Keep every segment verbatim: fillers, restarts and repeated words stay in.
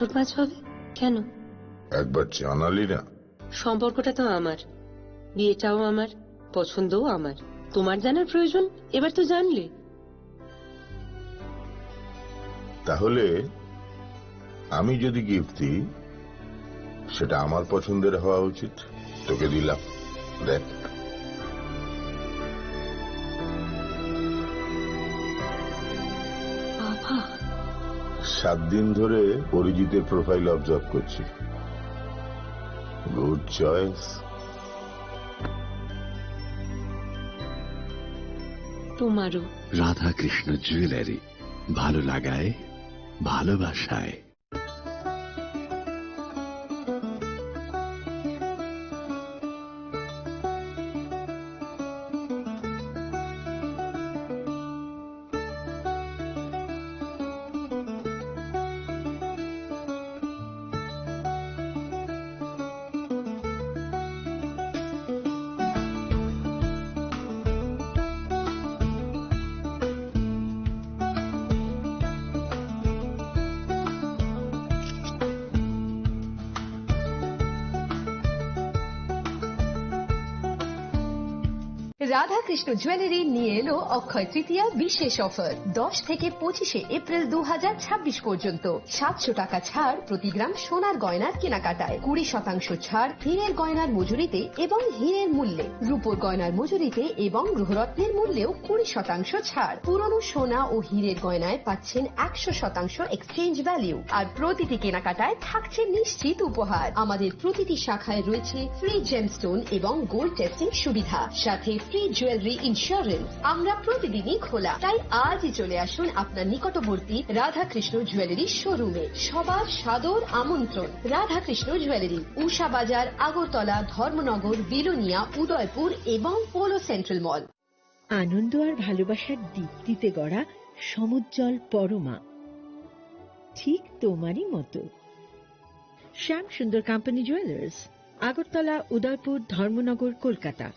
তোর পাঁচ হবে? কেন? একবার জানালি না। সম্পর্কটা তো আমার, বিয়েটাও আমার, পছন্দও আমার। তোমার জানার প্রয়োজন? এবার তো জানলে। তাহলে আমি যদি গিফট দিই, সেটা আমার পছন্দের হওয়া উচিত। তোকে দিলাম, দেখ। বাবা। সাত দিন ধরে অরিজিতের প্রোফাইল অবজার্ভ করছি। Good choice. তোমারও। রাধাকৃষ্ণ জুয়েলারি, ভালো লাগায়, ভালোবাসায়। রাধাকৃষ্ণ জুয়েলারি নিয়ে এলো অক্ষয় তৃতীয়া বিশেষ অফার। দশ থেকে পঁচিশে এপ্রিল দু হাজার ছাব্বিশ পর্যন্ত সাতশো টাকা ছাড় প্রতি গ্রাম সোনার গয়নার কেনাকাটায়, কুড়ি শতাংশ ছাড় হীরের গয়নার মজুরিতে এবং হীরের মূল্যে, রূপোর গয়নার মজুরিতে এবং গ্রহরত্নের মূল্যেও কুড়ি শতাংশ ছাড়। পুরনো সোনা ও হীরের গয়নায় পাচ্ছেন একশো শতাংশ এক্সচেঞ্জ ভ্যালু, আর প্রতিটি কেনাকাটায় থাকছে নিশ্চিত উপহার। আমাদের প্রতিটি শাখায় রয়েছে ফ্রি জেমস্টোন এবং গোল্ড টেস্টিং সুবিধা, সাথে ফ্রি জুয়েলারি ইন্স্যুরেন্স। আমরা প্রতিদিনই খোলা, তাই আজই চলে আসুন আপনার নিকটবর্তী রাধাকৃষ্ণ জুয়েলারি শোরুমে। সবার সাদর আমন্ত্রণ। রাধাকৃষ্ণ জুয়েলারি, উষা বাজার, আগরতলা, ধর্মনগর, বিলোনিয়া, উদয়পুর এবং পোলো সেন্ট্রাল মল। আনন্দ আর ভালোবাসার দীপ্তিতে গড়া সমুজ্জ্বল পরমা, ঠিক তোমারই মতো। শ্যাম সুন্দর কোম্পানি জুয়েলার্স, আগরতলা, উদয়পুর, ধর্মনগর, Kolkata.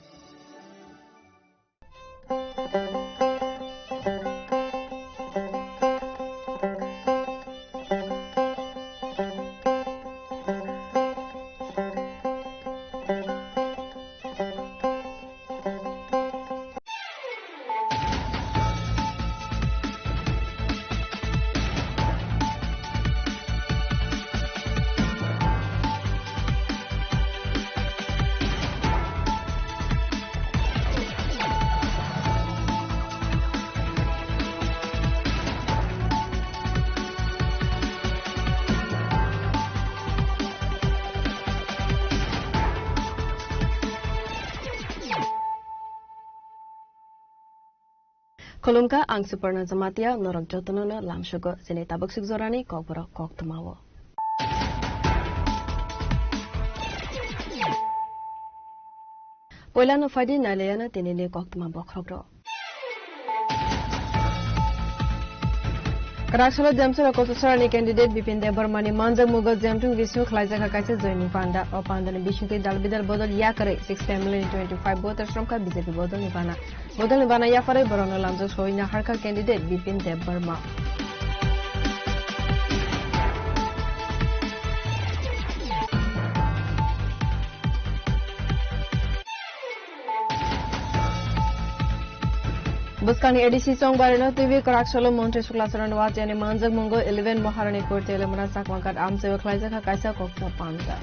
Khulumkha, ang Suparna Jamatia, norok jotono no lamsugo chini tabuk suk jorani kokborok koktwmao. Poilano phaidi nailayano tinini koktwma bokhorok rok. Kwraksalo Demchara Kotasarani candidate Bipin Debbarmani manjakmugo Jemtung bising khlaijak kha kaisa joini panda. O pandani bisingtwi dalbidal bodol yakarwi sixty M L A ni twenty-five voters romkha B J P bodolni bana. Bodolni bana yapharwi borokno lamjak soi naharkha candidate Bipin Debbarma. Bwskangni A D C chongbarino twiwi kwraksalo Montri Suklacharan Watiani manjakmungo eleven Maharani Kurti Elemura Chakmaghat amchaio khlaijakha kaisa kokthoma panja.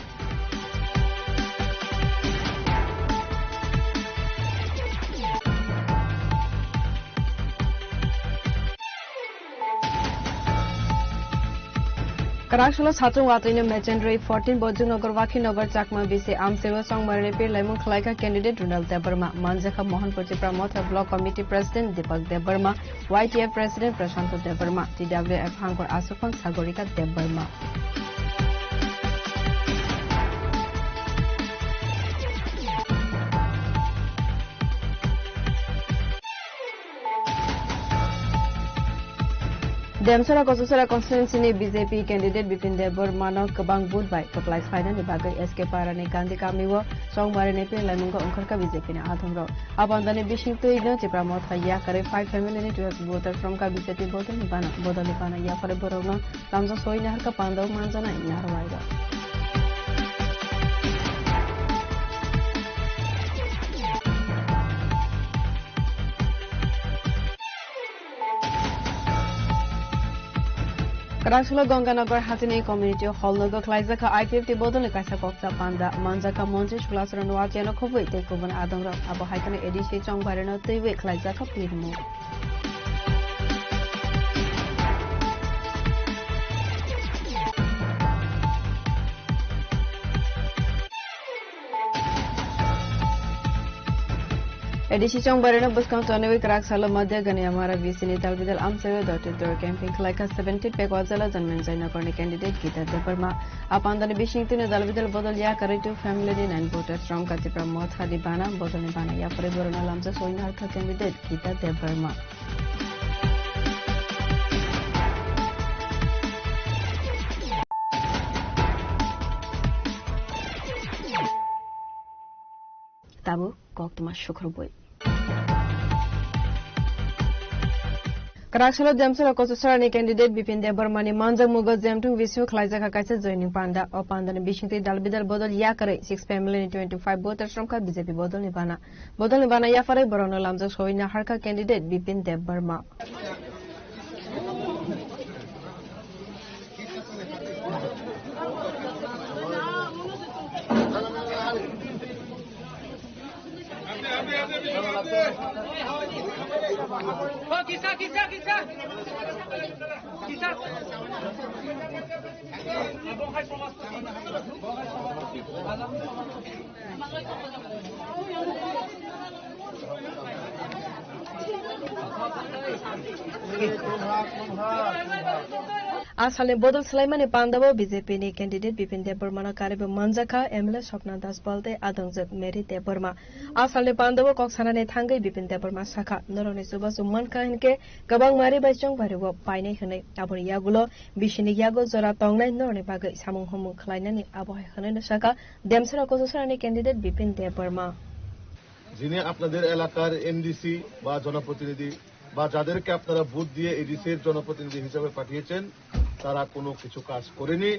Kwraksalo Sachung Watwino Mechenrwi fourteen Bojongnagar Wakhinagar Chakma bisi amchaio chongmarni pirlaimung khlaikha candidate Runal Debbarma, manjakha Mohanpur Tipra Motha Block Committee President Deepak Debbarma, Y T F President Prashanto Debbarma, T W F hangkor aswkphang Sagorika Debbarma. Demsara Kochusara constituency ni B J P candidate Bipin Debbarma no kwbang vote bai kwplai khlainani bagwi S K Para ni Gandhi Kami o Chongmari ni pin laimungo wngkharkha B J P ni adongrok. Abandani bisingtwi no Tipra Motha yakarwi five family ni twelve voters romkha B J P bodol ni bana. Bodol ni bana yakarwi borok no lamjak soi naharkha pandao manjanai narwai rok. Kwraksalo Ganganagar hasteni community hall nogo khwlaijakha I P F T bodolni kaisa koksa panda. Manjakha Montri Suklaswrwng Noatia no khobwi tei kubun adongrok. Abo hai kheno A D C Chongbarino twiwi khwlaijakha pirmu. A D C Chongbarino bwskang tonwi kwraksalo Madhya Gani Amara V C ni dalbidal amchaio door to door campaign khwlaikha seventeen Pekwajala Janmenjai Nagarni candidate Gita Debbarma. A pandani bisingtwino dalbidal bodol yakarwi two family ni nine voters romkha Tipra Motha ni bana. Bodolni bana yakarwi borokno lamjak soi naharkha candidate Gita Debbarma. Tabuk koktwma sukrubwi. Kwraksalo Demsara Kochusarani candidate Bipin Debbarmani manjakmugo Jemthung V C o khwlaijakha kaisa joining panda. O pandani bisingtwi dalbidal bodol yakarwi six family ni twenty five voters romkha B J P bodolni bana. Bodolni bana yakarwi borokno lamjak soi naharkha candidate Bipin Debbarma. A salni bodol swlaimani pandao B J P ni candidate Bipin Debbarmano karwi bo manjakha M L A Swapna Das Pal tei adongjwk Mary Debbarma. A salni pandao kok sanani thangwi Bipin Debbarma sakha, norokni chubachu mankha hinkhe kwbang mari bai chongbario painai hwnwi. Aboni yagulo bisini yago jora tongnai norokni bagwi samung humung khwlainani abo hai hwnwi sakha Demsara Kochusarani candidate Bipin Debbarma. যিনি আপনাদের এলাকার এমডিসি বা জনপ্রতিনিধি বা যাদেরকে আপনারা ভোট দিয়ে এডিসির জনপ্রতিনিধি হিসাবে পাঠিয়েছেন, তারা কোনো কিছু কাজ করেনি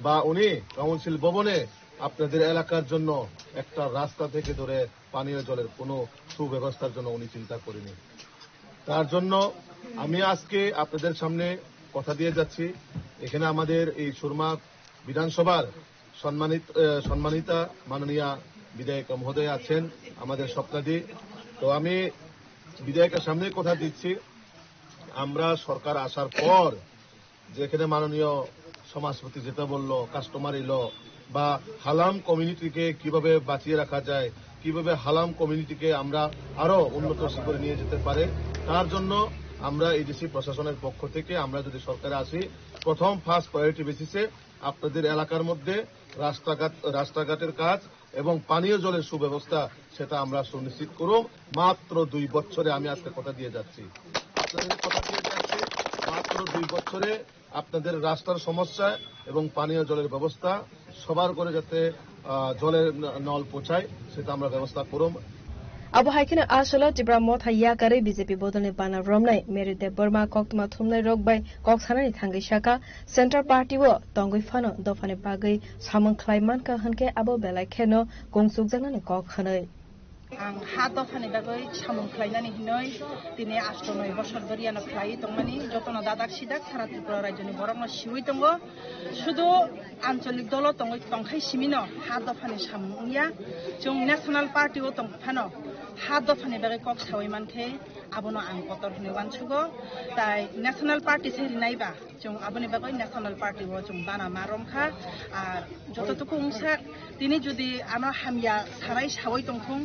বা উনি কাউন্সিল ভবনে আপনাদের এলাকার জন্য একটা রাস্তা থেকে ধরে পানীয় জলের কোনো সুব্যবস্থার জন্য উনি চিন্তা করেনি। তার জন্য আমি আজকে আপনাদের সামনে কথা দিয়ে যাচ্ছি, এখানে আমাদের এই সুরমা বিধানসভার সম্মানিত, আহ, সম্মানিতা মাননীয়া বিধায়িকা মহোদয়া আছেন, আমাদের স্বপ্নাদি। তো আমি বিধায়িকার সামনেই কথা দিচ্ছি, আমরা সরকার আসার পর যেখানে মাননীয় সমাজপতি যেটা বলল, কাস্টমারি ল বা হালাম কমিউনিটিকে কিভাবে বাঁচিয়ে রাখা যায়, কিভাবে হালাম কমিউনিটিকে আমরা আরো উন্নত শিখরে নিয়ে যেতে পারে, তার জন্য আমরা এডিসি প্রশাসনের পক্ষ থেকে আমরা যদি সরকারে আসি, প্রথম ফার্স্ট প্রায়োরিটি বেসিসে আপনাদের এলাকার মধ্যে রাস্তাঘাট, রাস্তাঘাটের কাজ এবং পানীয় জলের সুব্যবস্থা সেটা আমরা সুনিশ্চিত করব। মাত্র দুই বছরে, আমি আজকে কথা দিয়ে যাচ্ছি, আপনাদের কথা দিয়ে যাচ্ছি, মাত্র দুই বছরে আপনাদের রাস্তার সমস্যা এবং পানীয় জলের ব্যবস্থা সবার ঘরে যাতে, আহ, জলের ন-, নল পৌঁছায়, সেটা আমরা ব্যবস্থা করব। Abo hai kheno a salo Tipra Motha yakarwi B J P bodolni bana romnai Mary Debbarma koktwma thumnai rok bai kok sanani thangwi sakha, Central Party o tongwi phano dophani bagwi samung khlai mankha hwnkhe abo belai kheno kung chukjaknani kok hwnwi. Ang ha dophani bagwi samung khlainani hinwi tini asto noi bosor doriano khlaiwi tongmani, jotono dadak sidak sara Tripura rajyoni borokno siwi tongo. Sudu ancholik dolo tongwi tongkhai simino ha dophani samung wngya. Chwng National Party o tong phano ha dophani bagwi kok sawi mankhe abono ang kotor hwnwi uansugo. Tai National Party se rinaiba, chwng aboni bagwi National Party o chwng bana ma romkha. Ar jototuku wngsa tini jodi ano hamya sanai sawi tongthung,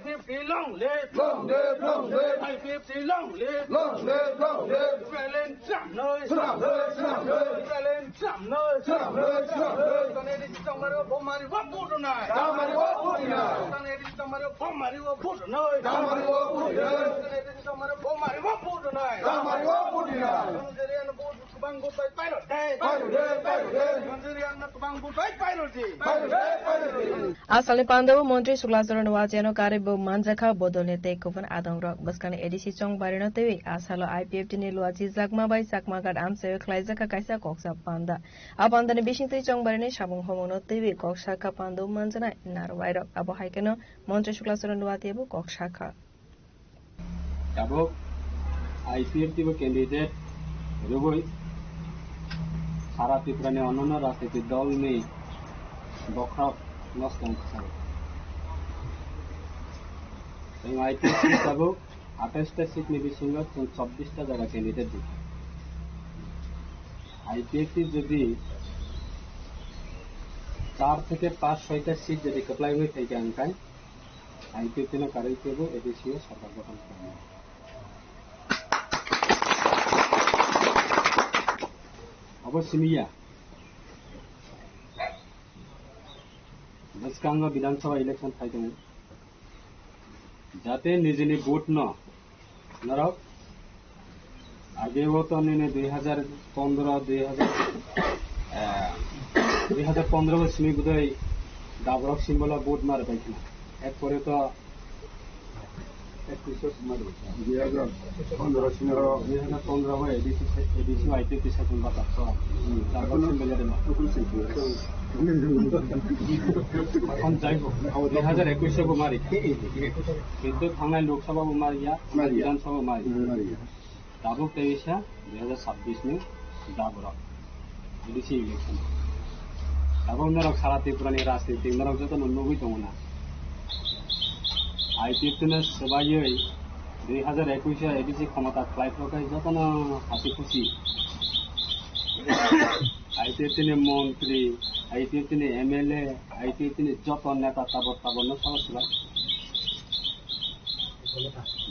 fifty long live. Long live, long live. I P F T long live. Long live, long live. President Trump no. Trump no, Trump no. President Trump no. Trump no, Trump no. Tang A D C chongmari o bomari o vote nai. Chongmari o vote nai. Tang A D C chongmari o bomari o vote nai. Chongmari o vote nai. Tang A D C chongmari o bomari o vote nai. Chongmari o vote nai. Manjari ano vote. Manjari ano vote bai pairok di. Pairok di, pairok di. Manjari ano vote bai pairok di. Pairok di, pairok di. A salni pandao montri Sukla Charan Watiano karwi bo manjakha bodolni tei kubun adongrok. Bwskangni A D C chongbarino twiwi a salo I P F T ni Luachi Chakma bai Chakma Ghat amchaio khlaijakha kaisa koksa panda. A pandani bisingtwi chongbarini samung homungno twiwi kok sakha pandao manjaknai narwkbairok. Abo hai kheno montri Sukla Charan Watiabo kok sakha. Tabuk I P F T bo candidate rwgwi sara Tripura ni onnono rajniti dol ni bokhorok no swkang kwcharo. Chwng I P F T tabuk atais ta seat ni bisingo chwng chobbish ta jaga candidate di. I P F T jodi char theke panch soi ta seat jodi kwplaiwi phaikha hwnkhe, I P F T no karwi kebo A D C o sarkar gothon khlainai. Obo simi ya. Bwskango Bidhan Sabha election phai tongo. Jate nijini vote no norok Age o to nini dui hajar pondro, dui hajar, eh, dui hajar pondro bo simi budai dabrok simbolo vote mari pai khna. Ek pore to dui hajar pondro sini oro. Dui hajar pondro bo A D C, A D C I P T session bata to. Hmm. Dabrok simbolo de ma. Tokun sing. Kon jai ho. Dui hajar ekush bo mari. Kintu thangnai Lok Sabha bo mari ya, Mari ya. Bidhan Sabha bo mari ya. Hmm, mari ya. Tabuk tei wisa dui hajar sabbish ni dabrok A D C election. Tabuk norok sara Tripura ni rajniti norok joto no nugui tongo na. I P F T no swbaiwi dui hajar ekush o A D C khomota khlai phokhe joto no hasi khusi. I P F T ni montri, I P F T ni M L A, I P F T ni joto neta tabor tabor no sabo swbai.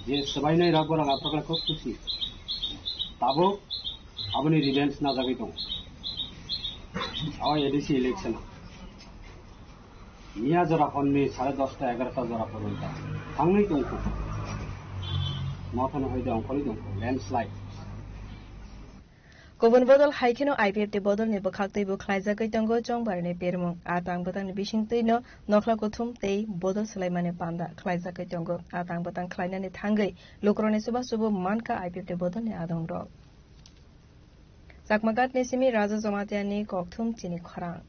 Je swbainai rok borok aphakla kok khusi. Tabuk aboni revenge najagwi tongo. O A D C election miya jora honni sare dosta egarota jora porjonto thangwi tongkhu. Mothano hoide ongkhorwi tongkhu, landslide. Kubun bodol hai kheno I P F T bodolni bwkhak twibo khlaijagwi tongo Chongbarini pirmung. A tang bwtangni bisingtwino nokhla kuthum tei bodol swlaimani panda khlaijagwi tongo. A tang bwtang khlainani thangwi lukurokni chubachubo mankha I P F T bodolni adongrok. Chakmaghatni simi Raja Jamatiani kokthum chini khorang.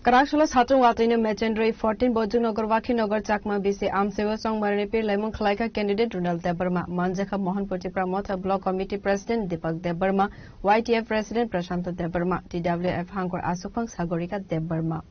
Kwrak salo satung watwino mechenrwi fourteen Bojongnagar Wakhinagar Chakma B C amchaiwo Chongbarini pir laimung khlaikha candidate Ronald Debbarma, manjakha Mohanpur Tipra Motha Block Committee President Deepak Debbarma, Y T F President Prashanto Debbarma, T W F hangkor aswkphang Sagorika Debbarma.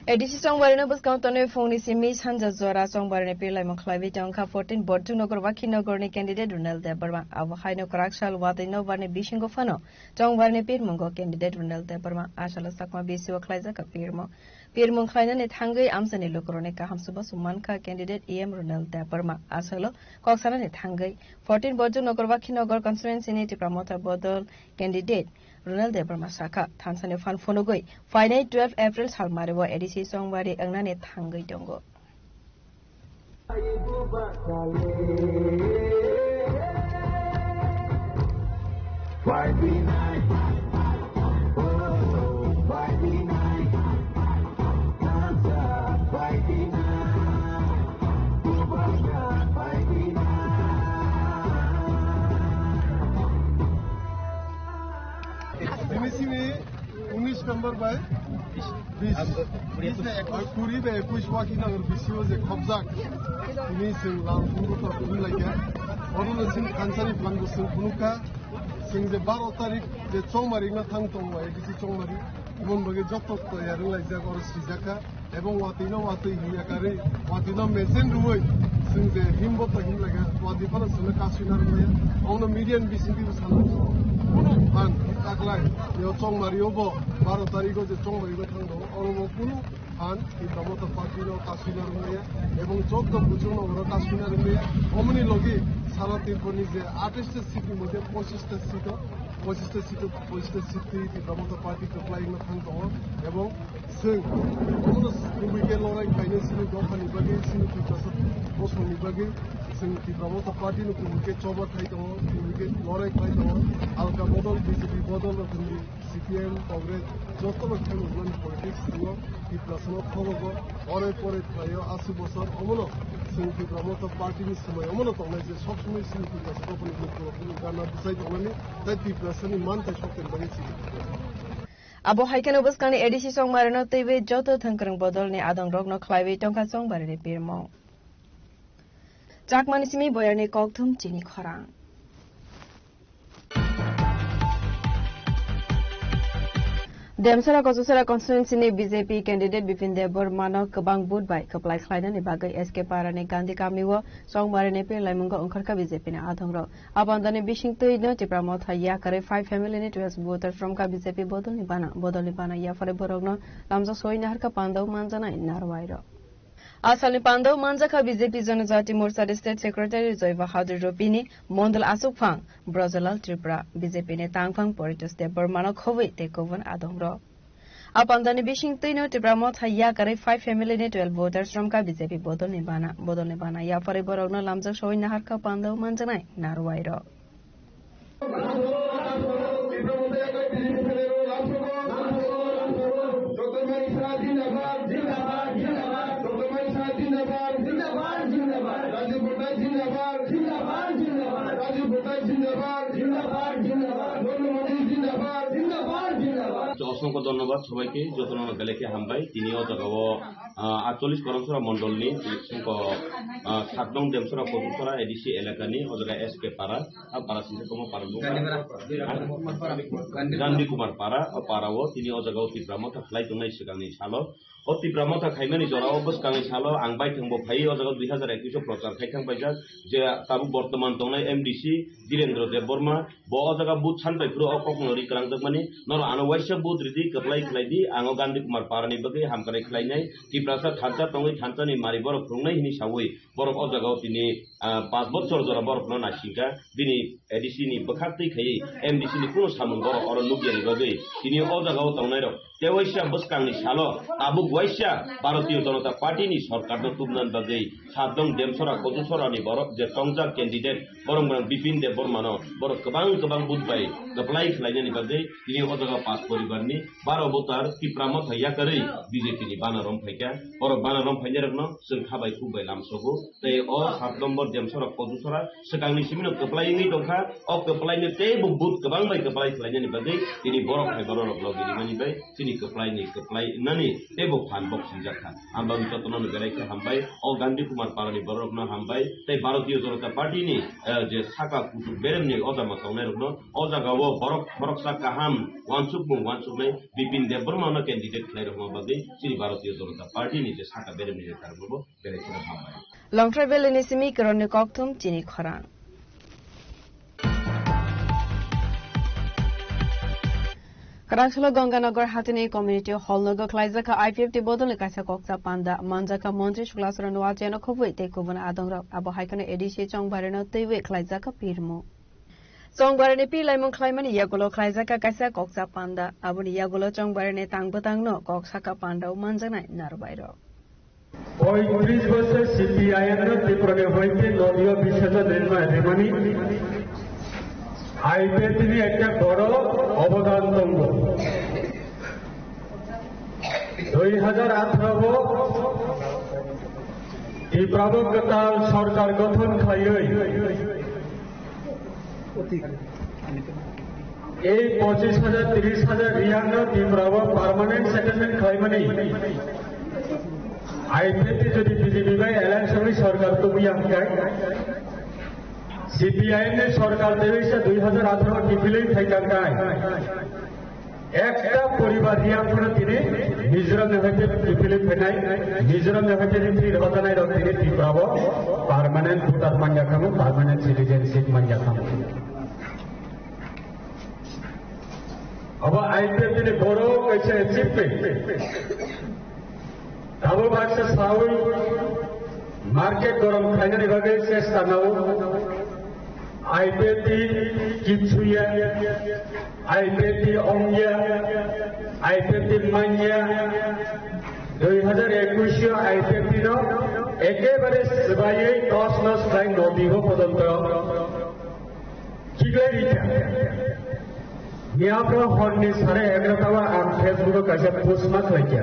A D C Chongbarino bwskango tonwi phungni simi sanja jora Chongbarini pir laimung khlaiwi tongkha fourteen Borjongnagar Wakhinagarni candidate Ronald Debbarma. Abo haino kwrak sal watwi nobarni bisingo phano Chongbarini pirmungo candidate Ronald Debbarma. Asalo Chakma B C o khlaijak kha pirmung. Pirmung khlainani thangwi amchaini lukurokni kaham chubachu mankha candidate E M Ronald Debbarma. Asalo kok sanani thangwi fourteen Borjongnagar Wakhinagar constituency ni Tipra Motha bodol candidate Ronald Debbarma sakha, thansani phan phunugwi phainai twelve April salmario A D C Chongbari wngnani thangwi tongo. Tini sini unis number bai bis, bis bai ekus, kuri bai ekus Wakhinagar B C o je khobjak. Tini sing lam khumbu to khum laikya. Oro no sing thansani phan bo sing phunukha. Sing je baro tarik je Chongmari no thang tongo, A D C Chongmari. Mon bagi joto to yarung laijak oro sijakha. Ebong watwi no watwi hinya kari, watwi no mechen ruwi, sing je himbo to him laga, watwi phano sino kasui na rwmaya. Ongno media ni bising twibo sana. Kunu phan taklai, yo Chongmari obo, baro tarikh o je Chongmari bai thang tongo, oro bo kunu phan, Tipra Motha party no kasui na rwmaya, ebong joto buchung no oro kasui na rwmaya. Omoni logi sara Tripura ni je atais ta seat ni moddhe pochis ta seat o, pochis ta seat o, pochis ta seat twi Tipra Motha party kwplai no thang tongo, ebong Chwng omono kubui khe lorai khainai chini dophani bagwi, chini Tiprasa bosongni bagwi chwng Tipra Motha party no kubui khe choba khai tongo, kubui khe lorai khai tongo. Alka bodol, B J P bodol rok hinwi C P I M, Congress joto no khe nukmani politics tongo. Tiprasa no khobogo orai porai khlaio aswk bosor omono chwng Tipra Motha party ni swmai omono tongnai je sob somoi chini Tiprasa dophani mukti rok ganna bwsai tongnani tei Tiprasa ni manthai sokthani bagwi chini. Abo hai kheno bwskangni A D C Chongmarino twiwi joto thwngkwrwng bodolni adongrokno khlaiwi tongkha Chongbarini pirmung. Chakmani simi boyarni kokthum chini khorang. Demsara Kochusara constituency ni B J P candidate Bipin Debbarmano kwbang vote bai kwplai khlainani bagwi S K Parani Gandhi Kamio Chongmarini pir laimungo wngkharkha B J P ni adongrok. Abandani bisingtwi no Tipra Motha yakarwi five family ni twelve voters romkha B J P bodolni bana. Bodolni bana yapharwi borokno lamjak soi naharkha pandao manjanai narwai rok. Asalni pandao manjakha B J P Janajati Morcha ni State Secretary Joy Bahadur Rupini, Mondol Asukphang, Brojalal Tripura, B J P ni tangphang Poritosh Debbarmano khobwi tei kubun adongrok. A pandani bising twino Tipra Motha yakarwi five family ni twelve voters romkha B J P bodolni bana. Bodolni bana yapharwi borokno lamjak soi naharkha pandao manjaknai narwai rok. অসংখ্য ধন্যবাদ সবাইকে, যত বেলাকে হামবাই। তিনি ও জায়গাও আটচল্লিশ করমসরা মণ্ডলনি অসংখ্য সাত নং দেমসরা কচুসরা এডিসি এলাকানি ও জায়গা এসকে পাড়া, আর পাড়া সিংহ কমা পাড়া দু গান্ধী কুমার পাড়া, ও পাড়াও তিনি ও জায়গাও ত্রিপুরা মথা fly tongnai swkangni salo. O Tipra Motha khaimani jorao bwskangni salo ang baithangbo phaiwi o jaga dui hazar ekwis o prochar khai thang paijak, je tabuk bortoman tongnai M D C Dhirendra Debbarma, bo o jaga booth sanpai phuru o kokno ri kwlangjakmani, norok ano waisa booth ridi, kwplai khlai di, ang o Gandhi Kumar Parani bagwi hamkrai khlainai, Tiprasa thansa tongwi thansani mari borok phwrwngnai hini sawi borok o jagao tini, ah, panch bochor jora borokno naisingkha, bini A D C ni bwkhak twi khaiwi M D C ni kunu samung borok oro nukyani bagwi tini o jagao tongnairok tei waisa bwskangni salo tabuk waisa Bharatiya Janata Party ni sorkarno tubunani bagwi Sabdong Demsora Kojusorani borok je tongjak candidate borok mwnang Bipin Debbarmano borok kwbang kwbang vote bai kwplai khlainani bagwi tini o jaga panch poribarni baro voter Tipra Motha yakarwi B J P ni bana romphaikha. Borok bana romphainairokno chwng kha bai kuk bai lamsogo. Tei o sat nombor Demsora Kodusora swkangni simino kwplai wngwi tongkha. O kwplaino teibo vote kwbang bai kwplai khlainani bagwi tini borok hai bororok logi rimani bai chini kwplaini kwplai wngnani teibo phan bok swijak kha. Ang bagwi jotono no belai khe hambai. O Gandhi Kumar Parani bororokno hambai. Tei Bharatiya Janata Party ni, eh, je saka kuchuk beremni o jama tongnairokno o jagao borok khoroksa kaham wansukmung wansuknai Bipin Debbarmano candidate khlairokma bagwi chini Bharatiya Janata Party ni je saka beremni netarokno bo belai kheno hambai. Longtrai Valley ni simi kwrwngni kokthum chini khorang. Kwraksalo Ganganagar hatini community hall nogo khlaijak kha I P F T bodolni kaisa koksa panda. Manjak kha Montri Suklasora Nuachaino khobwi tei kubun adongrok. Abo hai kheno A D C Chongbarino twiwi khlaijak kha pirmu. Chongbarani pi laimung khlaimani yagulo khlaijak kha kaisa koksa panda. Aboni yagulo Chongbarani tang bwtangno kok saka pandao manjaknai narobairok. পঁয়ত্রিশ বছর সিপিআইএম ত্রিপুরানি হইতে নদীয় বিশ্বজন নির্মাণ রেমানি আইপিএফটি একটা বড় অবদান দঙ্গ। দুই হাজার আঠারো ত্রিপুরাবো গতাল সরকার গঠন খাইই এই পঁচিশ হাজার তিরিশ হাজার রিয়াংনো ত্রিপুরাবো পার্মানেন্ট সেটেলমেন্ট খাইমানি আইপিএফটি যদি বিজেপি bai এলায়েন্স হই সরকার তো বুয়া হকাই সিপিআইএম নে সরকার দেবেসা দুই হাজার আঠারো টিপিলেই থাইতাম কাই একটা পরিবার রিয়াং করে তিনি মিজোরাম নে হইতে টিপিলেই ফেনাই মিজোরাম নে হইতে রিফ্রি রবাদানাই রক তিনি ত্রিপুরাবো পার্মানেন্ট ভোটার মানিয়া খামো পার্মানেন্ট সিটিজেনশিপ মানিয়া খামো। Abo I P F T ni borok kaisa achievement. Abo baksa sawi market gorom khainani bagwi chesta nao. I P F T kitsuya, I P F T ongya, I P F T manya. Dui hajar ekwis o I P F T no ekebare swbaiwi tos nos khlai nodibo pojonto. Kiglai rikha. Miyapro horni sare egarota o ang Facebook o kaisa post ma khlaikha.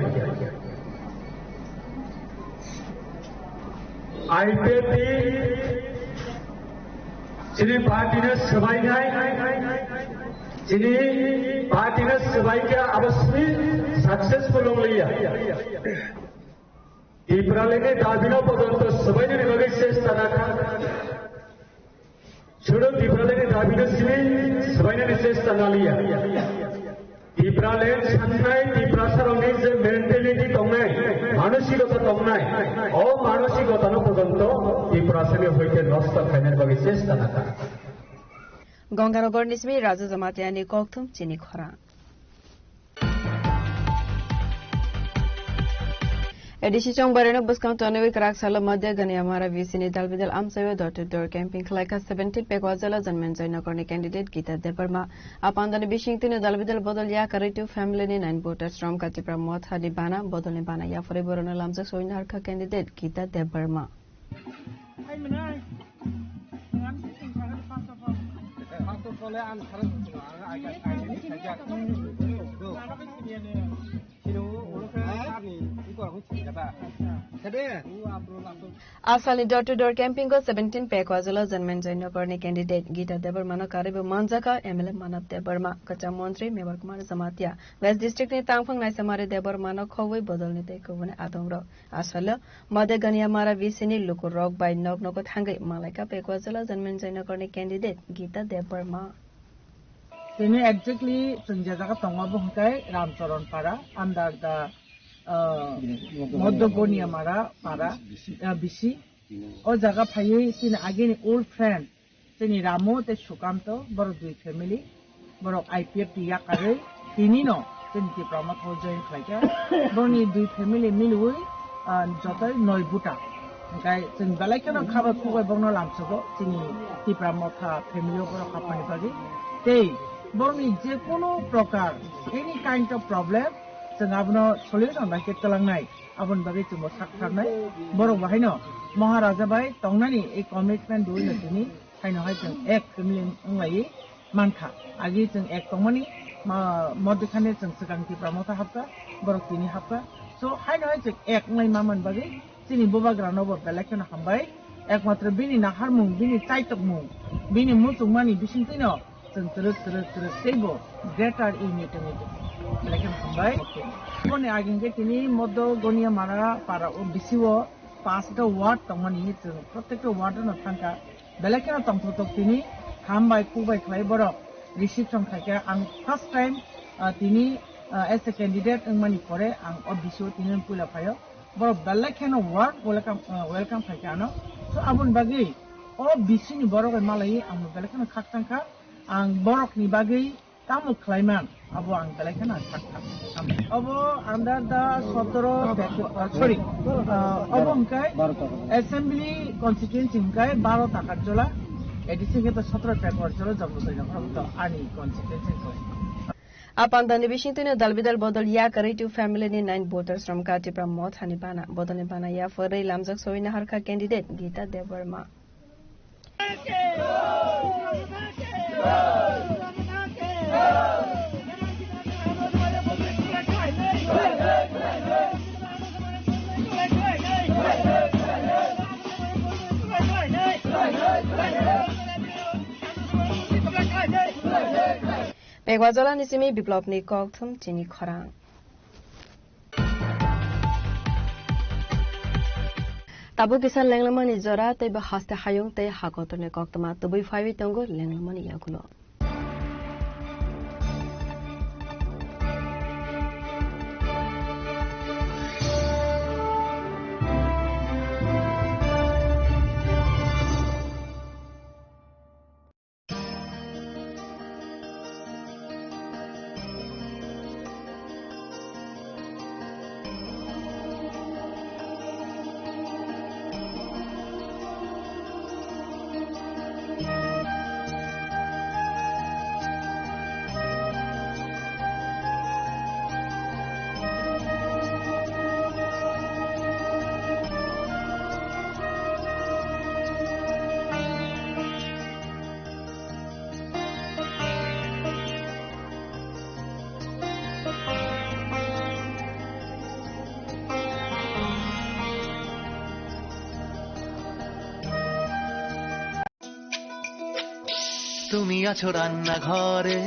I P F T chini party no swbainai, chini party no swbaikha abo swi successful wngliya. Tipralandni dabino pojonto swbainani bagwi chesta nakha. Sudu Tipralandni dabino simi swbainani chesta naliya. Tipraland sanai Tiprasarokni je mentality tongnai, manosikota tongnai, o manosikotano pojonto Tiprasani hoite nosto khainani bagwi chesta nakha. Gonganagarni simi Raju Jamatiani kokthum chini khorang. A D C Chongbarino bwskang tonwi kwrak salo Madhya Ganyamara V C ni dalbidal amchaio door to door camping khlaikha seventeen Pekwa Jala Janmenjoy Nagarni candidate Gita Debbarma. A pandani bisingtwino dalbidal bodol yakarwi two family ni nine voters romkha Tipra Mothani bana, bodolni bana yapharwi borokno lamjak soi narwkha candidate Gita Debbarma. Asalni door to door camping o seventeen Pekwajala Janmen Jainagarni candidate Gita Debbarmano karwibo manjaka M L A Manav Debbarma, kwcham montri Mebar Kumar Jamatia, West District ni tangphang Naisamari Debbarmano khobwi bodolni tei kubuni adongrok. Asalo Mode Goniamara V C ni lukurok bai nok nogo thangwi malaika Pekwajala Janmen Jainagarni candidate Gita Debbarma. Tini exactly chwng je jaga tongo bo hwnkhe Ramcharan Para under the, uh, Modogoniamara Para, uh, B C. O jaga phaiwi chini agini old friend chini Ramo tei Sukanto, borok dui family, borok I P F T yakarwi tini no chini Tipra Motha o join khlaikha. Borokni dui family miliwi, ah, jotoi noi buta. Hingkai chwng belai kheno kha bai khuk bai borokno lamsogo chini Tipra Motha family o borok haphani bagwi. Tei borokni je kono prokar any kind of problem chwng abono solution bai khe twlangnai, aboni bagwi chwngbo sak tharnai. Borok bo haino Maharaja bai tongnani ei commitment rwino tini haino hai chwng ek family wnglaiwi mankha. Agi chwng ek tongmani, ma-, moddikhani chwng swkang Tipra Motha hapkha, borok tini hapkha. So, haino hai chwng ek wnglai manmani bagwi chini bubagrano bo belai kheno hambai. Ekmatro bini naharmung, bini chaitokmung, bini muchungmani bisingtwino chwng twrwk, twrwk, twrwk teibo greater unity wngwi tongo. Belai kheno hambai. Boni aging khe tini Modogoniamara Para o B C o paanch ta ward tongmani chwng prottekta ward no thangkha. Belai kheno tongthok tok tini hambai khukbai khlai borok reception khaikha. Ang first time, ah, tini, ah, as a candidate wngmani pore ang o B C o tini puila phaio. Borok belai kheno warm welcome, ah, welcome khaikha ano. So aboni bagwi o B C ni borok bai malaiwi ang belai kheno khakchangkha. Ang borokni bagwi tamo khlaiman, abo ang belai kheno ang sak kha. Obo under the sotoro Pekwa-, ah, sorry, ah, obo hwnkhe assembly constituency hwnkhe baro Takarjola, addition khe to sotoro Pekwarjola, Jambujanagar, obo to ani constituency hwnkhe. A pandani bisingtwino dalbidal bodol yakarwi two family ni nine voters romkha Tipra Mothani bana. Bodolni bana yapharwi lamjak soi naharkha candidate Gita Debbarma. Pekwa Jolani simi Biplopni kokthum chini khorang. Tabuk kisa lenglamani jora tei bo haste hayung tei ha kotorni koktwma tubui phaiwi tongo lenglamani yagulo. তুমি আছো রান্নাঘরে,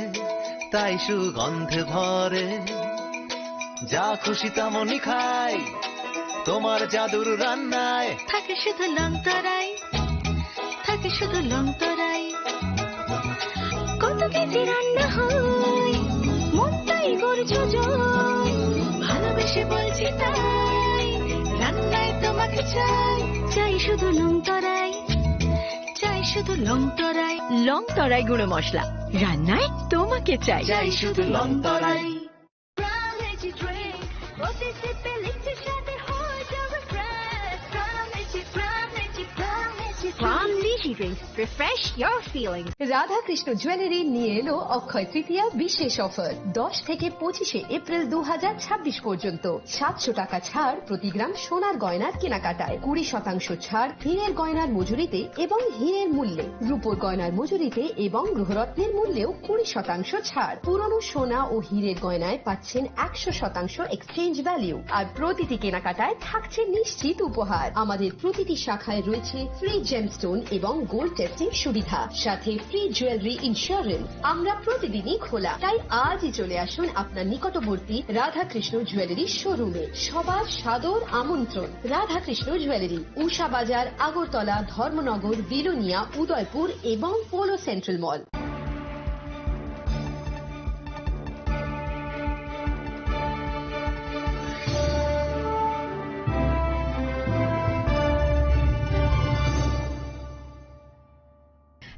তাই সুগন্ধে ভরে। যা খুশি তেমনই খাই, তোমার জাদুর রান্নায়। থাকে শুধু লংতরাই, থাকে শুধু লংতরাই। কত কেজি রান্না হয়, মনটাই করছো জয়। ভালোবেসে বলছি তাই, রান্নায় তোমাকে চাই, চাই শুধু লংতরাই। চাই শুধু লং তরাই, লং তরাই গুঁড়ো মশলা। রান্নায় তোমাকে চাই। চাই শুধু লং তরাই। Prime Energy Drink, প্রতি সিপে লিখছে স্বাদে হয়ে যাবে fresh। Prime Energy, Prime Energy, Prime Energy Drink। Prime Energy Drink। Refresh your feelings. Radhakrishna jewellery নিয়ে এলো অক্ষয় তৃতীয়া বিশেষ অফার। দশ থেকে পঁচিশে এপ্রিল দু হাজার ছাব্বিশ পর্যন্ত সাতশো টাকা ছাড় প্রতি গ্রাম সোনার গয়নার কেনাকাটায়, কুড়ি শতাংশ ছাড় হীরের গয়নার মজুরিতে এবং হীরের মূল্যে, রূপোর গয়নার মজুরিতে এবং গ্রহরত্নের মূল্যেও কুড়ি শতাংশ ছাড়। পুরনো সোনা ও হীরের গয়নায় পাচ্ছেন একশো শতাংশ এক্সচেঞ্জ ভ্যালু, আর প্রতিটি কেনাকাটায় থাকছে নিশ্চিত উপহার। আমাদের প্রতিটি শাখায় রয়েছে ফ্রি জেমস্টোন এবং গোল্ড টেস্টিং সুবিধা, সাথে ফ্রি জুয়েলারি ইন্স্যুরেন্স। আমরা প্রতিদিনই খোলা, তাই আজই চলে আসুন আপনার নিকটবর্তী রাধাকৃষ্ণ জুয়েলারি শোরুমে। সবার সাদর আমন্ত্রণ। রাধাকৃষ্ণ জুয়েলারি, উষা বাজার, আগরতলা, ধর্মনগর, বিলোনিয়া, উদয়পুর এবং polo central mall.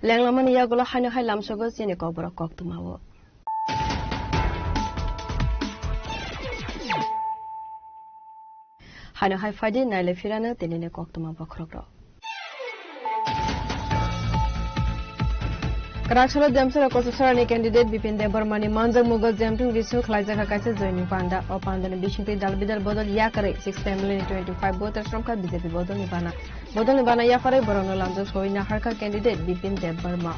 Lenglamani yagulo haino hai lamsogo chini kokborok koktwmao. Haino hai phaidi naile phirano tinini koktwma bokhorokrok. Kwraksalo Demsora Kochasarani candidate Bipin Debbarmani manjakmugo Jemthung Visu khlaijak kha kaisa joini panda. O pandani bisingtwi dal bidal bodol yakarwi six family ni twenty five voters romkha B J P bodolni bana. Bodolni bana yakarwi borokno lamjak soi naharkha candidate Bipin Debbarma.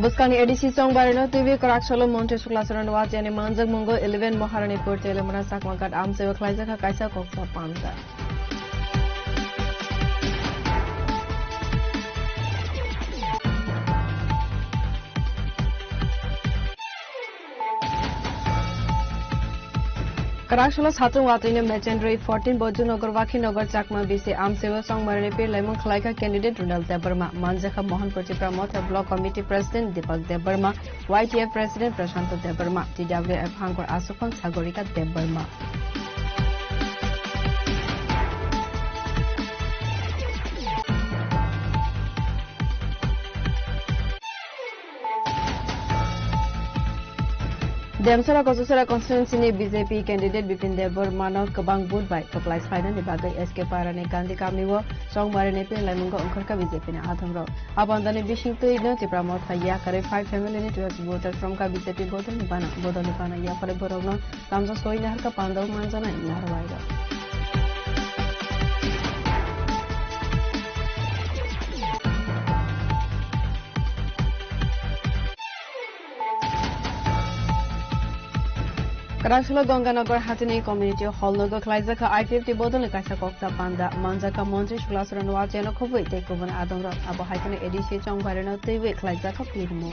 Bwskangni A D C chongbarino twiwi kwraksalo Montri Suklacharan Wachiani manjakmungo eleven Maharani Purti Elemana Chakmaghat amchaibo khlaijakha kaisa koksa panda. Kwraksalo satung watwino Mechenrwi fourteen Bojongnagar Wakhinagar Chakma B C amchaibo chongbarani pirlaimung khlaikha candidate Runal Debbarma, manjakha Mohanpur Tipra Motha Block Committee President Deepak Debbarma, Y T F President Prashanto Debbarma, T W F hangkor aswk phang Sagorika Debbarma. Demsora Kochasara constituency ni B J P candidate Bipin Debbarma no kwbang vote bai kwplai slainani bagwi S K Parani Gandhi kamio chongbarani pirlaimungo wngkharkha B J P ni adongrok. Abandani bisingtwi no Tipra Motha yakarwi five family ni twelve voters romkha B J P bodolni bana. Bodolni bana yakarwi borokno lamjak soi naharkha pandao manjanai narwai rok. Kwraksalo Ganganagar hatini community hall nogo khlaijakha I P F T bodolni kaisa koksa panda. Manjakha Montri Suklacharan Wachiano khobwi tei kubun adongrok. Abo hai kheno A D C chongbarino twiwi khlaijakha pirmu.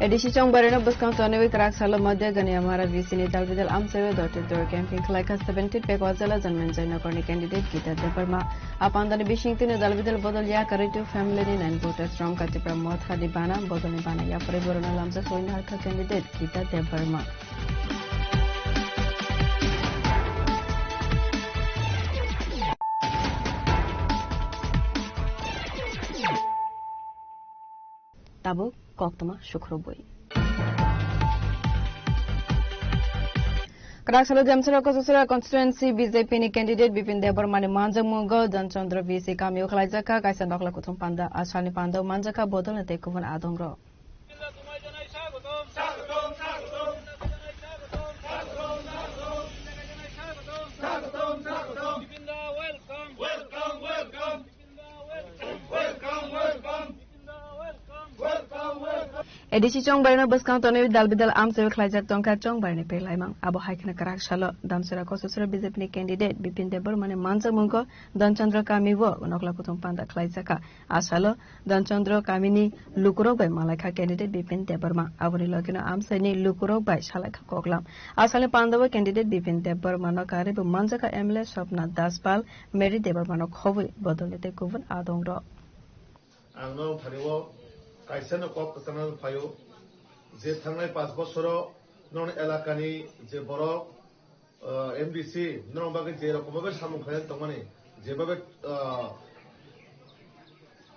A D C chongbarino bwskang tonwi kwraksalo Madhya Gani Amara V C ni dalbidal amchaiwi door to door campaign khlaikha seventeen Pekwajala Janmenjay Nagarni candidate Gita Debbarma. Apandani bisingtwino dalbidal bodol yakarwi two family ni nine voters romkha Tipra Mothani bana. Bodolni bana yakarwi borokno lamjak soi naharkha candidate Gita Debbarma. Tabuk koktwma sukrubwi. Kwraksalo Demsora Kochasara constituency B J P ni candidate Bipin Debbarmani manjakmungo Dhanchhandra V C kamio khlaijakha kaisa nokla kuthum panda. Asalni pandao manjakha bodolni tei kubun adongrok. A D C chongbarino bwskang tonwi dal bidal amchaiwi khlaijak tongkha chongbarni pelaimang. Abo hai kheno kwrak salo Damsara Kochasara B J P ni candidate Bipin Debbarmani manjakmungo Dhanchhandra kamio nokla kuthum panda khlaijakha. A salo Dhanchhandra kamini lukurok bai malaikha candidate Bipin Debbarma. Aboni logino amchaini lukurok bai salaikha koklam. A salni pandao candidate Bipin Debbarmano karwi bo manjakha M L A Swapna Daspal, Mary Debbarmano khobwi bodolni tei kubun adongrok. Ang no phario kaisa no kok kwchangna phaio je thangnai panch bosoro Norok elakani je borok, ah, M D C, norok bagwi je rokom bagwi samung khlai tongmani, jebabe, ah,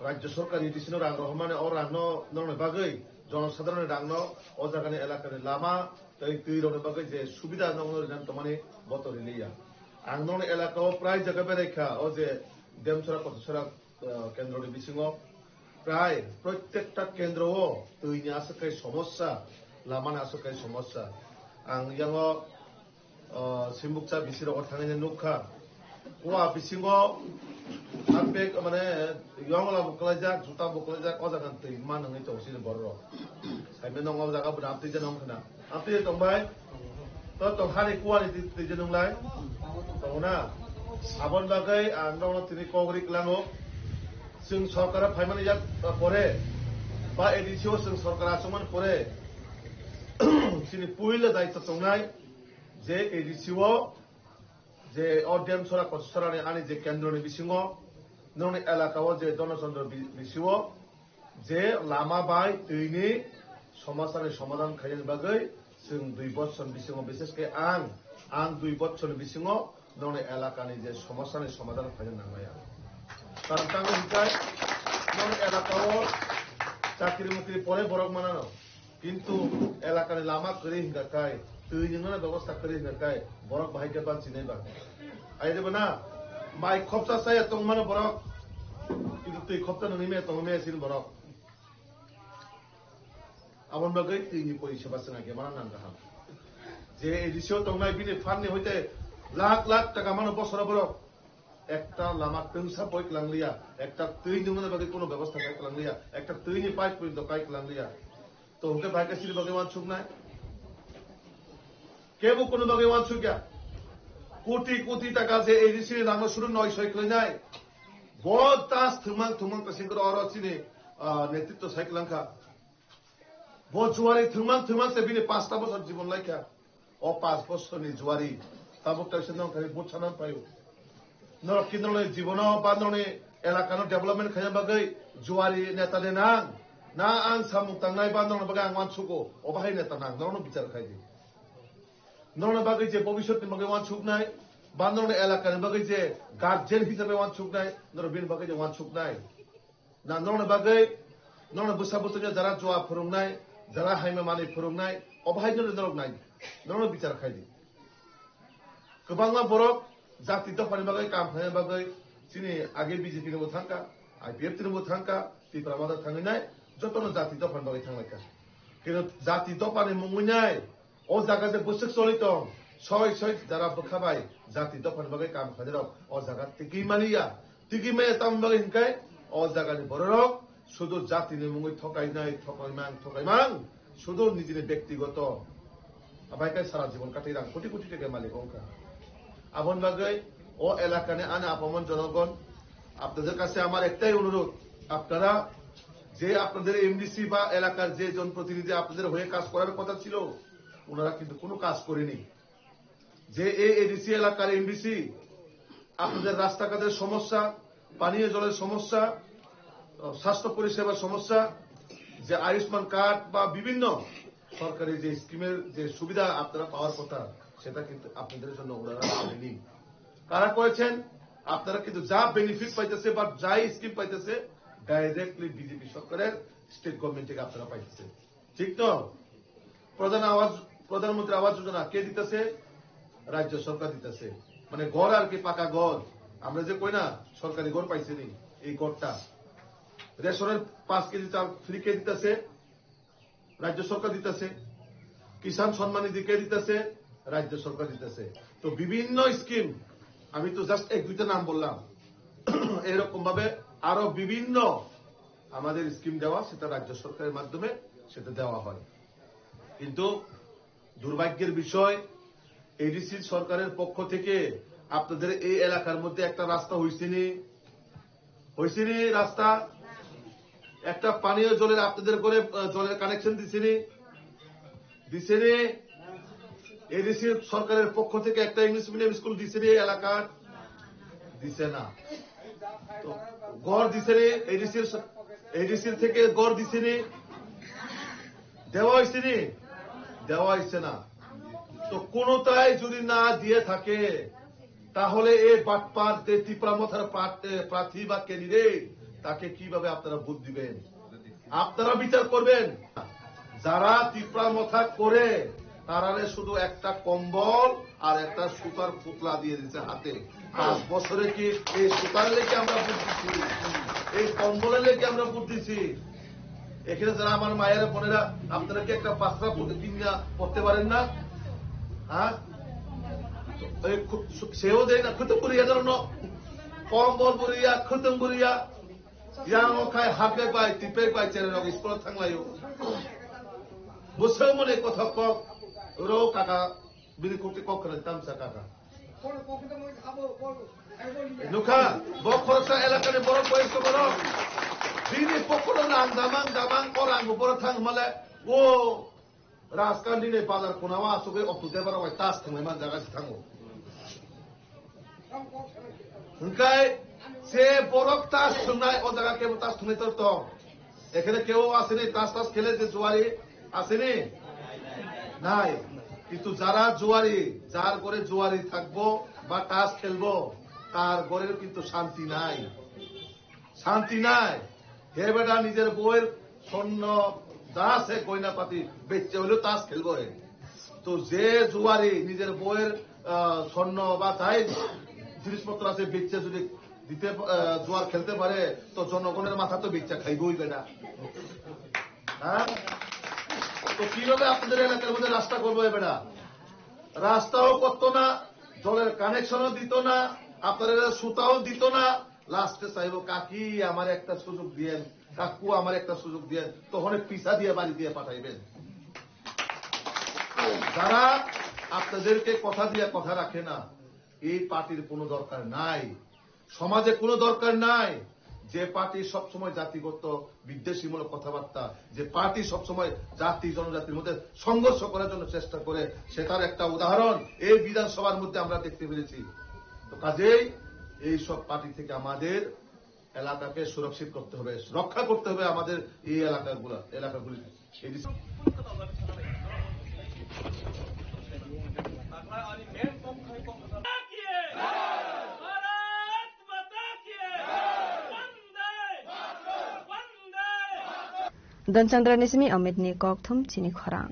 Rajya Sorkar A D C no rang rohormani, o rangno norokni bagwi, jonosadharonni rangno o jagani elakani lama tei twi rokni bagwi je subida norokno rinani tongmani, bo to riliya. Ang norokni elakao prai jaga beraikha, o je Demchora, Kochasora, ah, kendroni bisingo prai prottekta kendro o twini aswk kai somosya, lamani aswk kai somosya. Ang yango, ah, Simbukcha bisi rogo thangwi nukha. Kua bisingo hapek mane yongla bo kwlaijak, juta bo kwlaijak, o jaga twi man wngwi tong sini borok rok. Saimano o jaga bo naptwi jeno wngkhna. Amtwi tong bai. To tong hani kuwani twi, twi je nung lai. Tong na. Abon bagwi ang nokno tini kok ri klango. Chwng sorkar phaimani yak pore, ba A D C o chwng sorkar achukmani pore, chini puila daitw tongnai je A D C o je o Demchora Kochasora ni ani je kendroni bisingo, nokni elaka o je Dhanachandra bi-, bisi o, je lama bai twini somasani somadhan khainani bagwi chwng dui bochorni bisingo, bises khe ang, ang dui bochorni bisingo nokni elakani je somasani somadhan khaina nangnai ang. Karon tamo hinkhe nokni elaka o chakri mukri pore borok manano, kintu elakani lama kwrwi hinkha kai, twi nwngnani bebosta kwrwi hinkha kai, borok bahai khe ban chinai ba. Ai de ba na, mai khopsa saya tongmano borok, kintu twi khopsa nungni me tongma me sin borok. Aboni bagwi twini porisa ba chwng age mana nang kaham. Je A D C o tongnai bini phan ni hoite lakh lakh taka mano bosoro borok. Ekta lama twngsa boi kwlangliya, ekta twi nungmani bagwi kono bebosta kai kwlangliya, ekta twi ni pipe porjonto kai kwlangliya. To hwnkhe bai khe sini bagwi wansuknai? Kebo kono bagwi wansukya. Koti koti taka je A D C ni rangno suru noi soi khlainai. Bo das thwngmang thwngmang ta singkoro oro chini, ah, netritwo sai kwlangkha. Bo juari thwngmang thwngmang se bini pasta bosor jibon laikha. O panch bosorni juari tabuk kaisa nong thani vote sana paio. Norok ki norokni jibono ba norokni elakano development khaina bagwi juari neta de nang. Na ang samung tangnai ba norokni bagwi ang wansugo. O bahai neta nang, norokno bichar khai di. Norokni bagwi je bobiswtni bagwi wansuknai, ba norokni elakani bagwi je guardian hisabe wansuknai, norok bini bagwi je wansuknai. Na norokni bagwi, norokni bwsa bwtwino jara jua phwrwngnai, jara haima manwi phwrwngnai, obo hai norok nai, norokno bichar khai di. Kwbangma borok jati dophani bagwi kam khlaina bagwi chini age B J P ni bo thangkha, I P F T ni bo thangkha, Tipra Motha thangwi nai, jotono jati dophani bagwi thanglaikha. Kintu jati dophani mungwi nai, o jaga je bwswk choli tong, soi soi jara bwkha bai jati dophani bagwi kam khlainai rok o jaga tigwi maliya. Tigwi maya tamni bagwi hinkhe o jagani bororok sudu jatini mungwi thokainai, thokaimang, thokaimang, sudu nijini bektigoto. Abai khe sara jibon kathi rang koti koti taka malik wngkha. Aboni bagwi o elakani ani apamon jonogon, আপনাদের কাছে আমার একটাই অনুরোধ, আপনারা যে আপনাদের এমডিসি বা এলাকার যে জনপ্রতিনিধি আপনাদের হয়ে কাজ করার কথা ছিল, ওনারা কিন্তু কোনো কাজ করেনি। যে এই এডিসি এলাকার এমডিসি আপনাদের রাস্তাঘাটের সমস্যা, পানীয় জলের সমস্যা, স্বাস্থ্য পরিষেবার সমস্যা, যে আয়ুষ্মান কার্ড বা বিভিন্ন সরকারি যে স্কিমের যে সুবিধা আপনারা পাওয়ার কথা, সেটা কিন্তু আপনাদের জন্য ওনারা করেনি। কারা করেছেন? আপনারা কিন্তু যা বেনিফিট পাইতেছে বা যাই স্কিম পাইতেছে, ডাইরেক্টলি বিজেপি সরকারের স্টেট গভর্নমেন্ট থেকে আপনারা পাইতেছেন। ঠিক তো? প্রধান আবাস, প্রধানমন্ত্রী আবাস যোজনা কে দিতেছে? রাজ্য সরকার দিতেছে। মানে ঘর আর কি, পাকা ঘর। আমরা যে কই না, সরকারি ঘর পাইছি নি, এই ঘরটা। রেশনের পাঁচ কেজি চাল ফ্রি কে দিতেছে? রাজ্য সরকার দিতেছে। কিষাণ সম্মান নিধি কে দিতেছে? রাজ্য সরকার দিতেছে। তো বিভিন্ন স্কিম, আমি তো জাস্ট এক দুইটা নাম বললাম, এরকম ভাবে আরো বিভিন্ন আমাদের স্কিম দেওয়া, সেটা রাজ্য সরকারের মাধ্যমে সেটা দেওয়া হয়। কিন্তু দুর্ভাগ্যের বিষয়, এডিসি সরকারের পক্ষ থেকে আপনাদের এই এলাকার মধ্যে একটা রাস্তা হইছে নি? হইছে নি রাস্তা? একটা পানীয় জলের আপনাদের করে, আহ, জলের কানেকশন দিছে নি? দিছে নি? এডিসি সরকারের পক্ষ থেকে একটা ইংলিশ মিডিয়াম স্কুল দিছে নি এলাকার? দিছে না। তো ঘর দিছে নি? এডিসির স-, এডিসির থেকে ঘর দিছে নি? দেওয়া হইছে নি? দেওয়া হয়েছে না। তো কোনোটাই যদি না দিয়ে থাকে, তাহলে এই বাটপার যে তিপ্রা মথার প্রার্থ-, এ, প্রার্থী বা ক্যান্ডিডেট, তাকে কিভাবে আপনারা ভোট দিবেন? আপনারা বিচার করবেন। যারা তিপ্রা মথা করে, তারারে শুধু একটা কম্বল আর একটা সুতার পুতলা দিয়ে দিচ্ছে হাতে। পাঁচ বছরে কি এই সুতার লেগে আমরা ভোট দিচ্ছি? এই কম্বলের লেগে আমরা ভোট দিচ্ছি? এখানে যারা আমার মায়েরা বোনেরা, আপনারা কি একটা পাঁচটা পুঁতি কিনে পড়তে পারেন না? হ্যাঁ? এই খু-, সেও দেয় না, খুতুম বুড়িয়া ধরো ন। কম্বল বুড়িয়া, খুতুম বুড়িয়া। Yang o khai hapre bai, tipe bai, chere rok school thang laio. Bwswk mone kothok kok, ro kaka, bini kokti kok khna tamsa kaka. Nukha, bo khoroksa elakani borok boyos ko borok. Bini pokono rang damang damang, o rang bo borok thang male, o Rajkandini bazar kunao asugwi Oktu Debara bai tas thwnglai man jaga se thango. Hwnkhe se borok tas thwngnai o jaga kebo tas thwngnai tor tong. Ekhene kebo asini tas tas khele je juari asini? Nai. Kintu jara juari, jar gore juari thakbo ba tas khelbo, tar gore kintu shanti nai. Shanti nai. He beda nijer boir sonno ja se goina pati bechche hoilew tas khelbo he. To je juari nijer boir, ah, sonno ba jai jinispotro ase bechche jodi dite, ah, juar khelte pare, to jonogoner matha to bechcha khaibo oi beda. হ্যাঁ? তো কিভাবে আপনাদের এলাকার মধ্যে রাস্তা করবো এ বেটা? রাস্তাও করতো না, জলের কানেকশনও দিত না, আপনাদের সুতাও দিত না। লাস্টে চাইবো, "কাকি, আমার একটা সুযোগ দিয়েন, কাকু, আমার একটা সুযোগ দিয়েন।" তখন পিছা দিয়ে বাড়ি দিয়ে পাঠাইবেন। যারা আপনাদেরকে কথা দিয়ে কথা রাখে না, এই পার্টির কোনো দরকার নাই, সমাজে কোনো দরকার নাই। যে পার্টি সবসময় জাতিগত বিদ্বেষীমূলক কথাবার্তা, যে পার্টি সবসময় জাতি জনজাতির মধ্যে সংঘর্ষ করার জন্য চেষ্টা করে, সেটার একটা উদাহরণ এই বিধানসভার মধ্যে আমরা দেখতে পেরেছি। তো কাজেই এই সব পার্টি থেকে আমাদের এলাকাকে সুরক্ষিত করতে হবে, রক্ষা করতে হবে আমাদের এই এলাকাগুলা, এলাকাগুলি। এই যে Dhanchandra ni simi Amit ni kokthum chini khorang.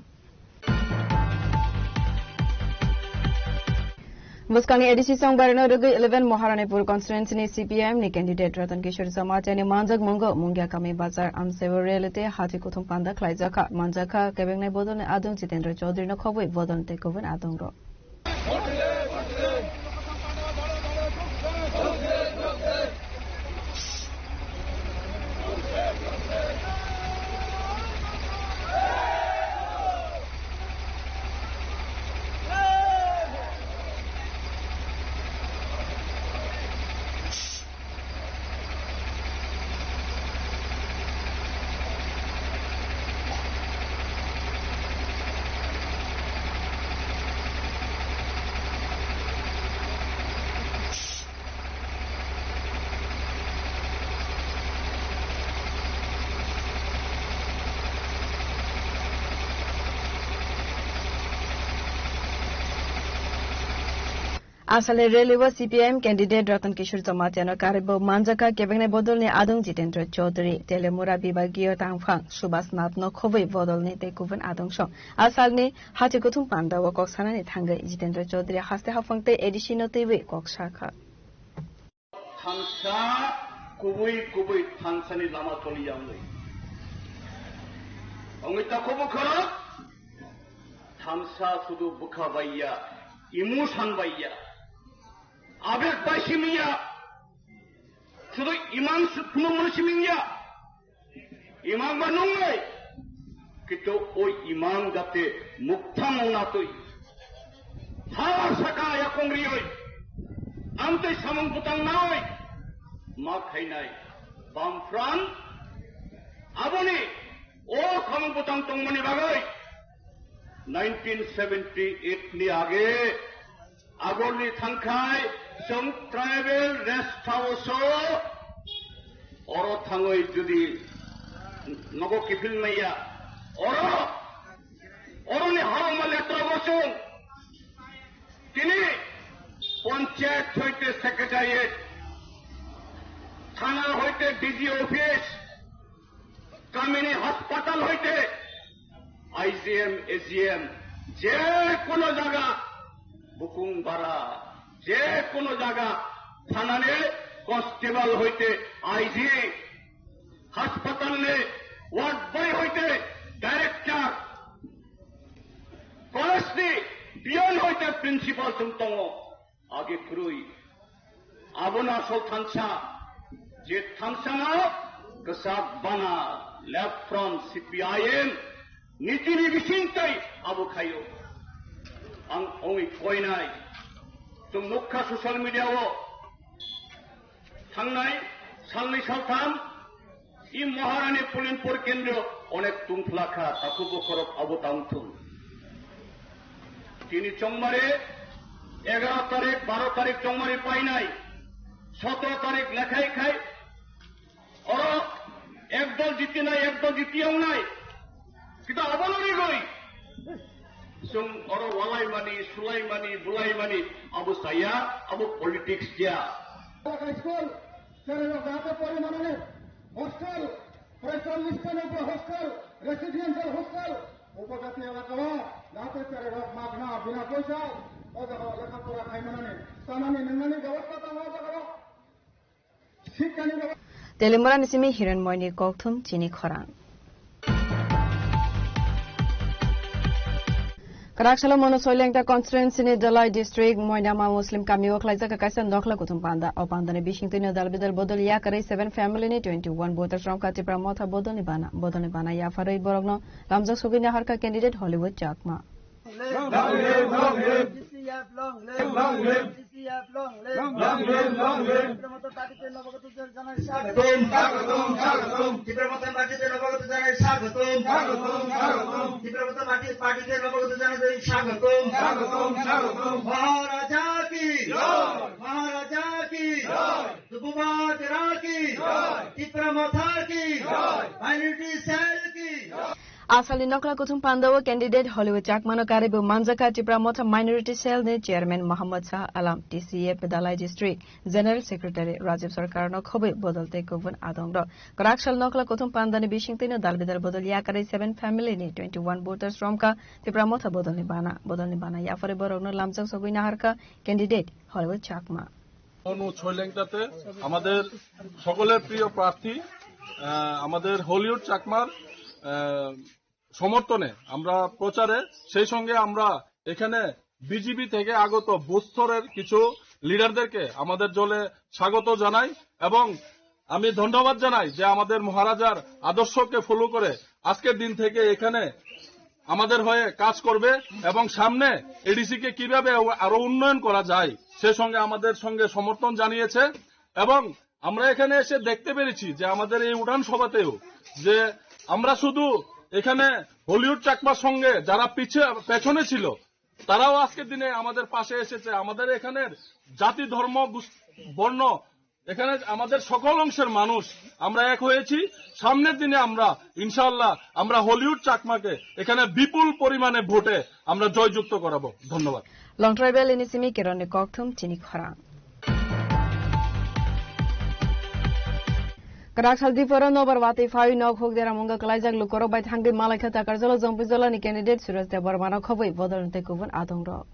Bwskangni A D C chongbarino rwgwi eleven Maharanipur constituency ni C P I M ni candidate Ratan Kishore Jamatia ni manjak mungo Mungia Kami Bazar Amsaibo rally tei hati kuthum panda khlaijakha. Manjakha kebengnai bodol ni adung Jitendra Chaudhary no khobwi bodol tei kubun adung rok. Asale rally o C P I M candidate Ratan Kishore Jamatia no karwi bo manjakha kebengnai bodol ni adung Jitendra Chaudhary, Telemura bibagiyo tangphang Subhas Nath no khobwi bodol ni tei kubun adung song. Asalni hati kuthum panda o kok sanani thangwi Jitendra Chaudhary haste haphang tei A D C no twiwi kok sakha. Thansa kubui kubui thansani lama toliya wngwi. Wngwi takhuk bwkhorok thansa sudu bwkha baiya, emotion baiya, abek bai simiya, sudu iman su-, phunukmano simiya. Imang ba nungnai. Kintu o imang jate mukthang wngnatwi. Ha saka yakung rioi. Amtwi samung butang nai. Ma khainai. Bam pran. Aboni o samung butang tongmani bagwi nineteen seventy eight ni age Agorni thangkhai chwng tribal rest house o oro thangwi jodi nogo kiphil maya oro Oroni harokma letra bosong. Tini panchayat hoite secretariat, thana hoite D G office, kamini hospital hoite I G M, A G M, je kono jaga, bukung bara, je kono jaga, thanani constable hoite I G, hospital ni ward boy hoite director, college ni peon hoite principal chwng tongo. Agi kwrwi. Abono asol thansa. Je thansano kwchak bana left front C P I M nitini bisingtwi abo khaio. Ang ongwi koinai. Chwng nukha social media o. Thangnai salnwi saltham i Maharani Pulinpur kendro onek tungphla kha, takhuk bokhorok abo tangthung. Tini chongmari egaro tarik, baro tarik chongmari painai, sotro tarik lekhai khai oro ek dol jitinai, ek dol jitiyongnai. Kita abono rigoi. Chwng oro walaimani, sulaimani, bulaimani, abo saya, abo politics ya. High school, chererok jahate porimanani hostel, prai chollish tani upor hostel, residential hostel, upojati elaka o jahate chererok magna bina poisa o jaga o lekha pora khaimanani, chanani nwngnani bebosta tongo o jaga o. Telimura ni simi Hiren Moini kokthum chini khorang. Kwraksalo Mano Soilengta constituency ni Dalai district Moinama Muslim kamio khlaijak kaisa nokhla kuthum panda. O panda ni bisingtwi no dal bidal bodol yakarwi seven family ni twenty one voters romkha Tipra Motha bodol ni bana. Bodol ni bana yapharwi borokno lamjak sugwi naharkha candidate Hollywood Chakma. Long live, long live. T C F long live. Long live. T C F long live. Long live, long live. Tipra Motha party-te nobagoto janai স্বাগতম, স্বাগতম, স্বাগতম। Tipra Motha party-te nobagoto janai স্বাগতম। স্বাগতম, স্বাগতম। Tipra Motha party, party-te nobagoto janai স্বাগতম। স্বাগতম, স্বাগতম। মহারাজা কি জয়। মহারাজা কি জয়। Bubagra ki jai, Tipra Motha ki jai, minority cell ki jai. Asalni nokla kuthum pandao candidate Hollywood Chakmano karwi bo manjakha Tipra Motha minority cell ni chairman Mohammad Shah Alam, T C F Dalai District General Secretary Rajiv Sarkar no khobwi bodol tei kubun adongrok. Kwraksal nokla kuthum pandani bisingtwino dal bidal bodol yakarwi seven family ni twenty one voters romkha Tipra Motha bodolni bana. Bodolni bana yapharwi borokno lamjak sogwi naharkha candidate Hollywood Chakma. অনু ছয় লেংটাতে আমাদের সকলের প্রিয় প্রার্থী, আহ, আমাদের হলিউড চাকমার, আহ, সমর্থনে আমরা প্রচারে, সেই সঙ্গে আমরা এখানে বিজিবি থেকে আগত বুথ স্তরের কিছু লিডারদেরকে আমাদের দলে স্বাগত জানাই এবং আমি ধন্যবাদ জানাই যে আমাদের মহারাজার আদর্শকে ফলো করে আজকের দিন থেকে এখানে আমাদের হয়ে কাজ করবে এবং সামনে এডিসি কে কিভাবে আরো উন্নয়ন করা যায় সে সঙ্গে আমাদের সঙ্গে সমর্থন জানিয়েছে এবং আমরা এখানে এসে দেখতে পেরেছি যে আমাদের এই উঠান সভাতেও যে আমরা শুধু এখানে হলিউড চাকমার সঙ্গে যারা পিছে, পেছনে ছিল তারাও আজকের দিনে আমাদের পাশে এসেছে। আমাদের এখানের জাতি, ধর্ম, গোস-, বর্ণ, এখানে আমাদের সকল অংশের মানুষ আমরা এক হয়েছি। সামনের দিনে আমরা ইনশাআল্লাহ আমরা হলিউড চাকমাকে এখানে বিপুল পরিমাণে ভোটে আমরা জয়যুক্ত করাবো। ধন্যবাদ। Long Tribal ini simi Kiron ni kokthum chini khorang. Kwraksal Diporo nobar watwi phawi nok huk dera mungga kwlaijak lukorok bai thangwi malaikha Takarjala Jompuijala ni candidate Suraj Debbarma no khobwi bodol tei kubun adongrok.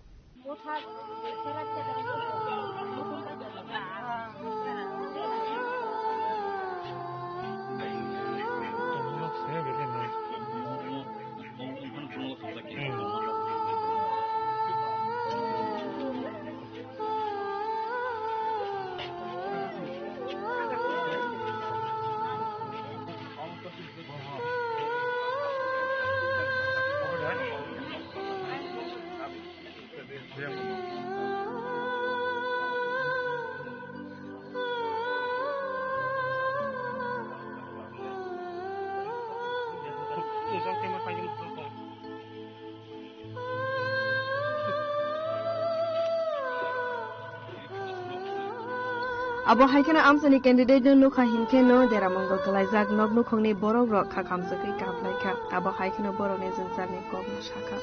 Abo hai kheno amchaini candidate no nukha hinkhe no dera mongol kwlaijak nok nukhungni borok rok kha khamsakwi kaplaikha. Abo hai kheno borokni jwngcharni kokno sakha.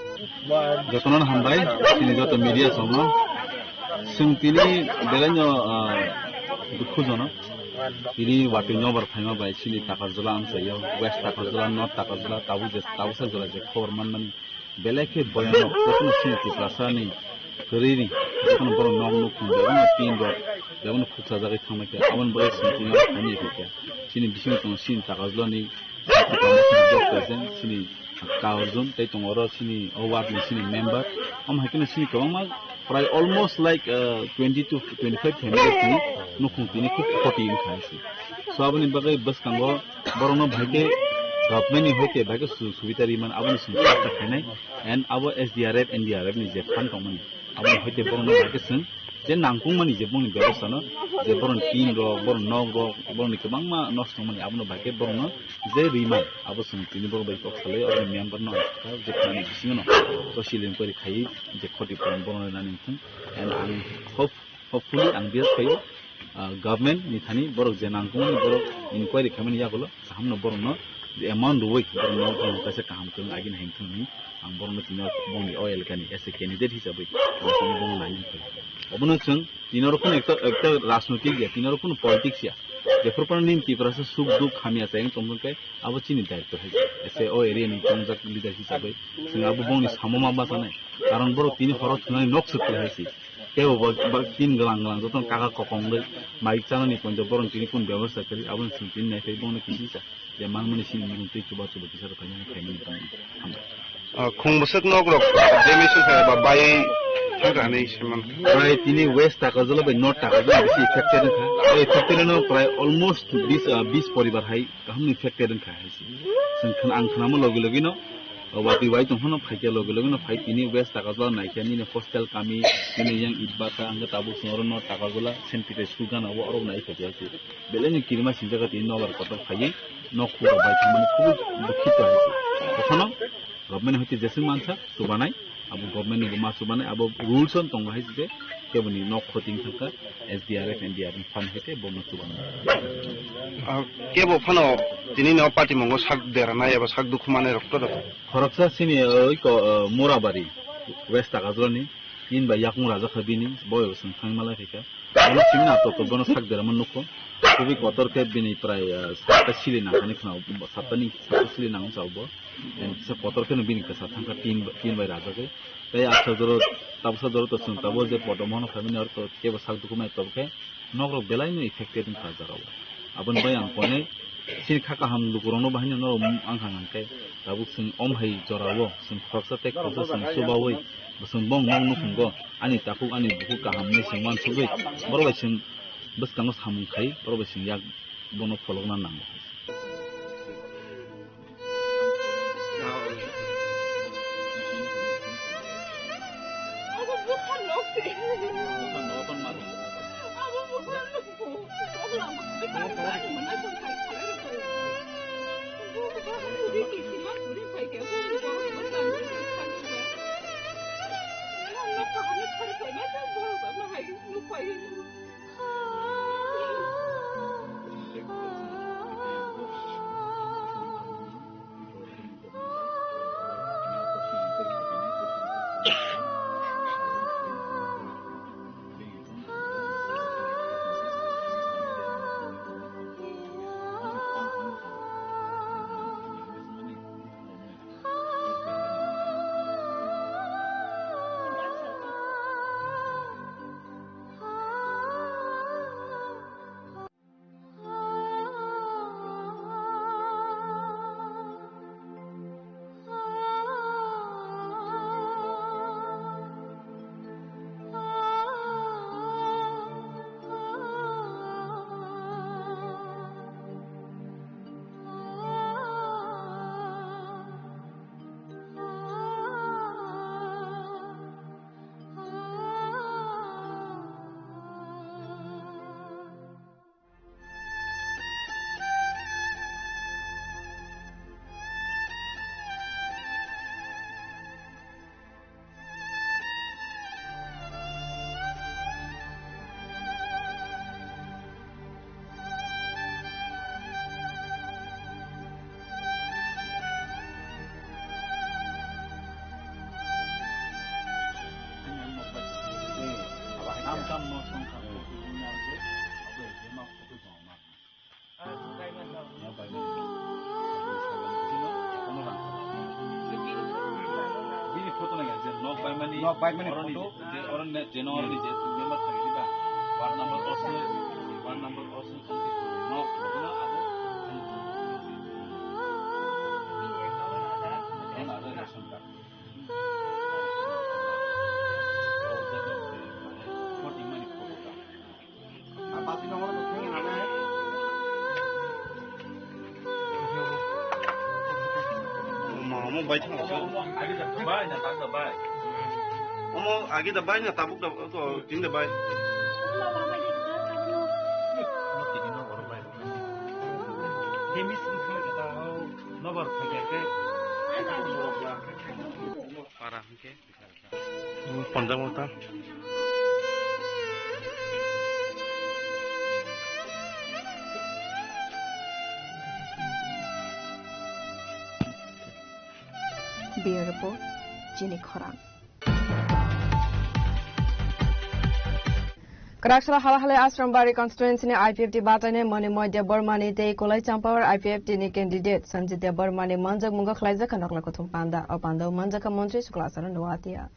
Jotono hambai, chini joto media songno. Chwng tini belaino, ah, dukhujonok. Tini watwi nobar phaima bai chini Takarjala amchaio, West Takarjala, North Takarjala, tabuk je, tabuksa jora je khobor manmani belai khe boyanok, jotono chini Tiprasani kwrwini, jotono borok nok nukhung, bebakno tin rok, bebakno khuksa jagwi thangbai kha, aboni bagwi chwng tini oro phaini kha. Chini bisingo tongo chini Takarjalani Job President, chini Ka Arjun, tei tongo oro chini o ward ni chini member. Omo hai kheno chini kwbangma, prai almost like, uh, twenty to twenty-five families ni nukhung tini khub khoti wngkha hai se. So aboni bagwi bwskango borokno bahai khe government ni hoite bahai khe su-, subida rimani aboni chwng chesta khainai. And abo S D R F, N D R F ni je fund tongmani, aboni hoite borokno bahai khe chwng je nangkukmani je bongni bebostha no, je borokni tin rok, borokni nok rok, borokni kwbangma nosto wngmani, abono bai khe borokno je riman, abo chwng tini borok bai kok salai, oro member no je khani bisingo no social inquiry khaiwi je khoti phuran borokno nani wngthung. And ang hope, hopefully ang bias khaio, ah, government ni thani borok je nangkukmani borok inquiry khaimani yagulo, Kaham no borok no amount rwui borok no borok no kaisa kaham kwrwng agini hai wngthang hinwi ang borok no tini bongni o elaka ni as a candidate hisabwi ang tini bongni nai wngkha. Obono chwng tini oro kheno ekta, ekta rajnotik ya, tini oro kheno politics ya. Jephru phano nini Tiprasa suk duk hamya chayeng tongkha khe abo chini daitw hai as a o area ni tongjak leader hisabwi chwng abo bongni samo ma bachanai. Karon borok tini horo thwngnani nok sut hai si. Tebo ba, ba tin glang glang joto kaka kokong dei. Maik chanani ponjo borok tini kun bebostha kari aboni chwng tini nai phai bongni kisi sa. Je manmani sini mung tei chuba chuba kisa rok khaimani khaimani tong. Hambai. Ah, khung bwswk nok rok damage wngkha ba bai thangkha hinwi se mankha. Prai tini West Takarjala bai North Takarjala bisi affected wngkha. Ei affected no prai almost bis, ah, bis poribar hai kaham ni affected wngkha hai se. Chwng khna-, ang khnama logi logi no, ah, watwi wai tong phano phaikha logi logi no phai tini West Takarjala naikha nini hostel kami nini yang Itbata hwnkhe tabuk chwng oro North Takarjala Saint Peter school gana o oro nai phaikha hai se. Belai ni kirima sinjago tini nobar kotor phaiwi nok khura bai thangmani khubui dukhito hai se. Tokhono government hoite jeswk mansa chubanai, abo government ni bo ma chubanai, abo rules on tongo hai se je keboni nok khoting thangkha S D R F, N D R F ni fund hoite bono chubanai. Ah, kebo phano tini no party mongo sak deranai eba sak dukhumanai rok to da. Khoroksa sini oi ko, ah, Murabari, West Takarjala ni. Tin bai yakung rajakha bini, boyo chwng thangma lai khaikha. Bono chini na to bono sak derma nukho. Kubui kotor khe bini prai, ah, satta sili nangkani khna, satta ni, satta sili nang sa bo. And sa kotor khe no bini kasa thangkha tin, tin bai rajagwi. Tei asa joro, tabsa joro to chwng tabo je podom hono khamini or to kebo sak dukumai to khe. Nokrok belai no affected wngkha jorao. Aboni bai ang konwi chini kha kaham lukurokno bahai no norok ang kha hwnkhe tabuk chwng om hai jorao chwng khoroksa tei khoroksa chwng chubaui bo chwng bong nok nukhungo ani takhuk ani bukhuk kaham hinwi chwng uansugwi borok bai chwng bwskango samung khai borok bai chwng yak bono pholokna nango. Bike mani oroni photo. Je, oroni je, no, oroni je member thangwi ba. Ward number also, ward number also twenty-four. No, no, abo. Ration card. Voting mani photo. Omo, omo bai thang. Bai, na tak bai. Omo agi da bai na tabuk da, to tin da bai. Para hingke. Ponjak mota. Bureau Report, Chini Khorang. Kwraksalo Halahali Ashrambari constituency ni I P F T bataini Monimoy Debbarmani tei Kolai Champawar I P F T ni candidate Sanjit Debbarmani manjak mungo khlaijak kha nokla kuthum panda. O panda o manjak kha Montri Sukla Charan Noatia.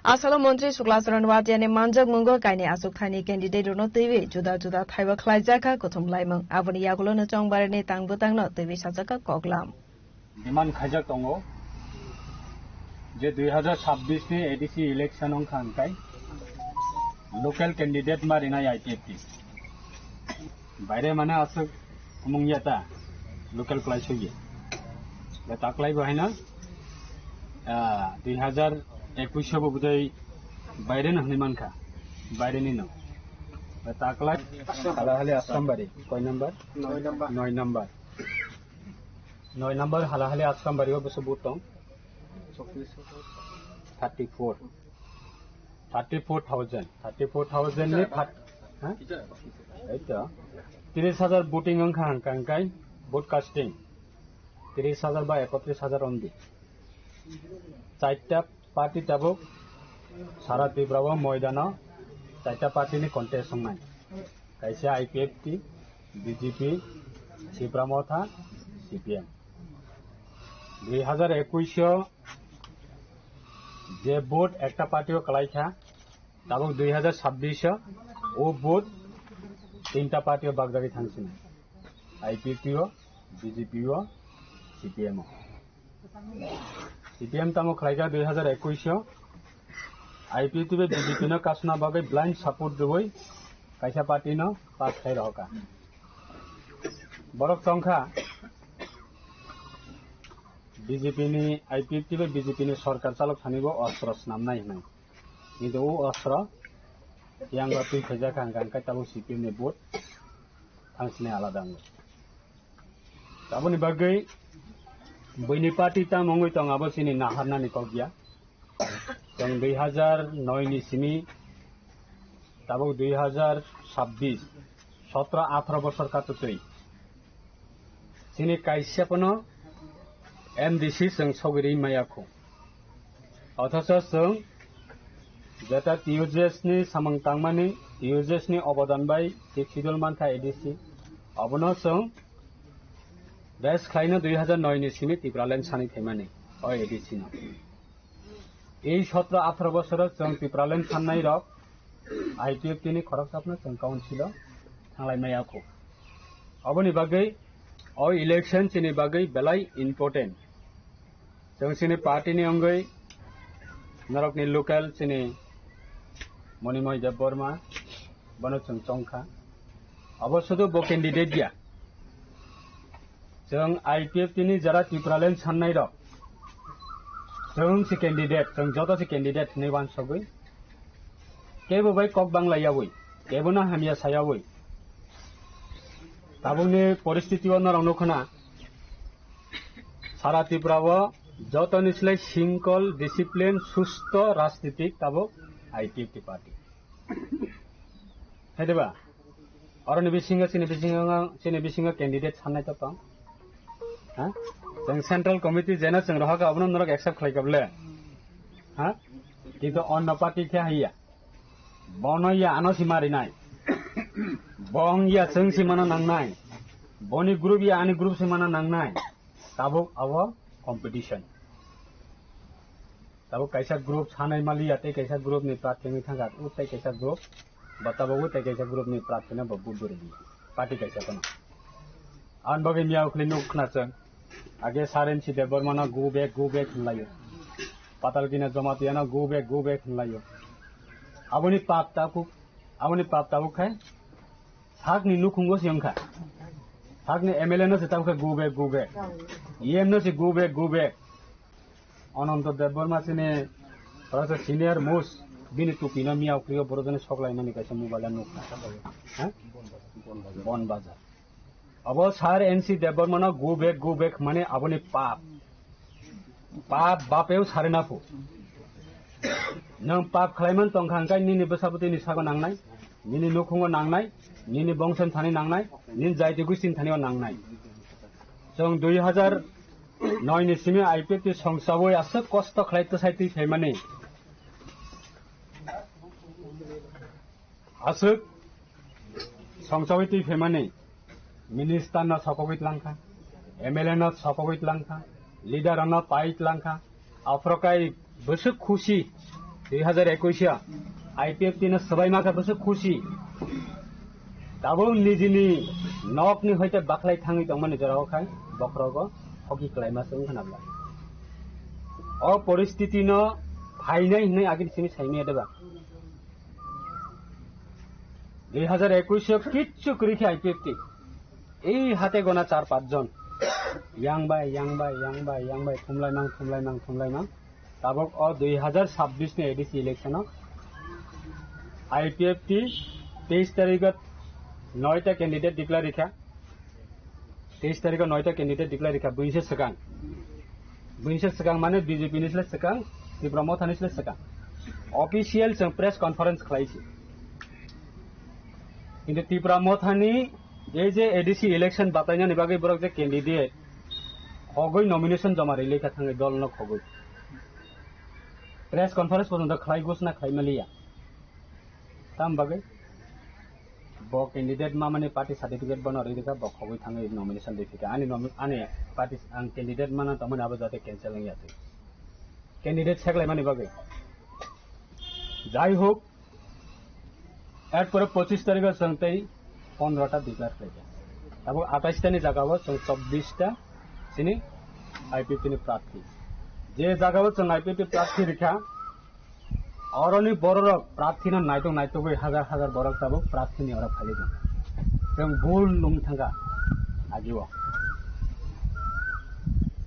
Asalo Montri Sukla Charan Noatia ni manjak mungo kaini achuk thani candidate rokno twiwi juda juda thaibo khlaijak kha kuthum laimung. Aboni yagulo no Chongbari ni tang bwtang no twiwi sajak kha koklam. Demand khaijak tongo je dui hazar chabbish ni A D C election wngkha hwnkhe local candidate ma rinai I P F T. Baire mane aswk mung ya ta local kwlai sugwi. Ba taklai bo haino, ah, dui hazar ekush bo budai baire no hwnwi mankha. Baire ni no. Ba taklai Halahali Ashrambari, koi number? Noi number. Noi number. Noi number Halahali Ashrambari o bwswk vote tong? Thirty-four. Thirty-four thousand. Thirty-four thousand ni thirty, ha? Ei to. Tris hajar voting wngkha hangka hangkai vote casting. Tris hajar ba ekotris hajar ondi. Charta party tabuk sara Tripura o moidano charta party ni contest wngnai. Kaisa I P F T, B J P, Tipra Motha, C P M. Dui hazar ekush o je vote ekta party o kwlai kha, tabuk dui hazar chabbish o o vote tinta party o bagjagwi thangsinai. I P F T o, B J P o, C P M o. C P M tamo khlaijak dui hazar ekush o, I P F T bai B J P no kasuna bagwi blind support rwui kaisa party no pass khai rohorkha. Borok tongkha B J P ni, I P F T bai B J P ni sorkar chalok thani bo ostro snamnai hwnwi. Kintu o ostro yang ba twi khaijak hangka hangka tabuk C P M ni vote thangsinai alada wngo. Aboni bagwi buini party tamo wngwi tong abo chini naharnani kok ya. Chwng dui hazar noi ni simi tabuk dui hazar chabbish, sotro atharo bosor katutwi. Chini kaisa phano M D C chwng sogwi rwi maya kho. Othocho chwng jeta T U J S ni samung tangmani, T U J S ni obodan bai Sixth Schedule mankha A D C. Obono chwng bes khlaino dui hazar noi ni simi Tipraland sani phaimani o A D C no. Ei sotro atharo bosoro chwng Tipraland sannai rok I P F T ni khoroksa phano chwng council o thanglai maya kho. Oboni bagwi o election chini bagwi belai important. Chwng chini party ni wngwi norokni local chini Monimoy Debbarma bono chwng chongkha. Abo sudu bo candidate ya. Chwng I P F T ni jara Tipraland sannai rok. Chwng si candidate, chwng joto si candidate hinwi wansogwi. Kebo bai kok bangla yawi, kebo no hamya sayawi. Tabukni poristiti o norok nukho na. Sara Tripura o jotoni slai singkol, discipline, susto rajnitik tabuk I P F T party. Hai diba? Oroni bisingo, chini bisingo, chini bisingo candidate sannai to tong. Ha? Chwng central committee jena chwng rohaka abono norok accept khlai kable. Ha? Kintu onno party khe haiya. Bono ya ano si marinai. Bong ya chwng si mana nangnai. Boni group ya ani group si mana nangnai. Tabuk abo competition. Abo kaisa group sanai maliya tei kaisa group ni prarthi wngwi thangkha, o tei kaisa group, bo tabuk o tei kaisa group ni prarthi no bo vote rwdi. Party kaisa kono. Ang bagwi miya ukhli nuk khna chwng. Age Saren si Debbarma no go back, go back hwnlaio. Patal Kina Jamatia no go back, go back hwnlaio. Aboni pap tabuk, aboni pap tabuk khai sakni nukhungo se wngkha. Sakni M L A no se tabuk khai go back, go back. E M no se go back, go back. Ananta Debbarma chini oro se senior most, bini tupi no miya ukhli o borok jani sok lai mani kaisa mobile o nuk. Ha? Bon Bazar. Abo Sir N C Debbarma no go back, go back mane aboni pap. Pap bapeo sari na phu. Nwng pap khlaiman tongkha hwnkhe nini bwsabwtwi ni sago nangnai, nini nukhungo nangnai, nini bongsen thani nangnai, nini jaiti gustin thani o nangnai. Chwng dui hazar noi ni simi I P F T songchawi aswk kosto khlai twsai twi phaimani. Aswk songchawi twi phaimani minister no sokogwi tlangkha, M L A no sokogwi tlangkha, leader no pai tlangkha. Aphrokai bwswk khusi, dui hazar ekwis o I P F T no swbai makha bwswk khusi. Tabuk nijini nokni hoite bakhlai thangwi tongmani jorao khai bokhorogo hoki kwlaima se wngkha nabla. O poristiti no phainai hwnwi agini simi saimaya deba. Dui hazar ekwis o kichu kwrwi khe I P F T. Ei hate gona char panch jon. Yang bai, yang bai, yang bai, yang bai, thumlaimang, thumlaimang, thumlaimang. Tabuk o dui hazar sabbish ni A D C election o I P F T teis tarikh o noita candidate declare rikha. Teis tarikh o noita candidate declare rikha, buinse swkang. Buinse swkang mane B J P ni sle swkang, Tipra Motha ni sle swkang. Official chwng press conference khlai si. Kintu Tipra Motha ni ei je A D C election batainani bagwi borok je candidate khogwi nomination joma rwlwi kha thangwi dol no khogwi. Press conference porjonto khlai ghosna khlai maliya. Tam bagwi bo candidate ma mani party certificate bono rwdi kha, bo khogwi thangwi nomination rwdi kha. Ani nomi-, ani party ang candidate mana tongmani abo jate cancel wngya twi. Candidate seklaimani bagwi. Jai hok, erpore pochis tarikh o chwng tei pondro ta declare khlaikha. Abo atais ta ni jaga o chwng chobbish ta chini I P F T ni prarthi. Je jaga o chwng I P F T prarthi rikha, oroni bororok prarthino naitok naitogwi hajar hajar borok tabuk prarthini oro phaiwi tong. Chwng bul wng thangkha agio.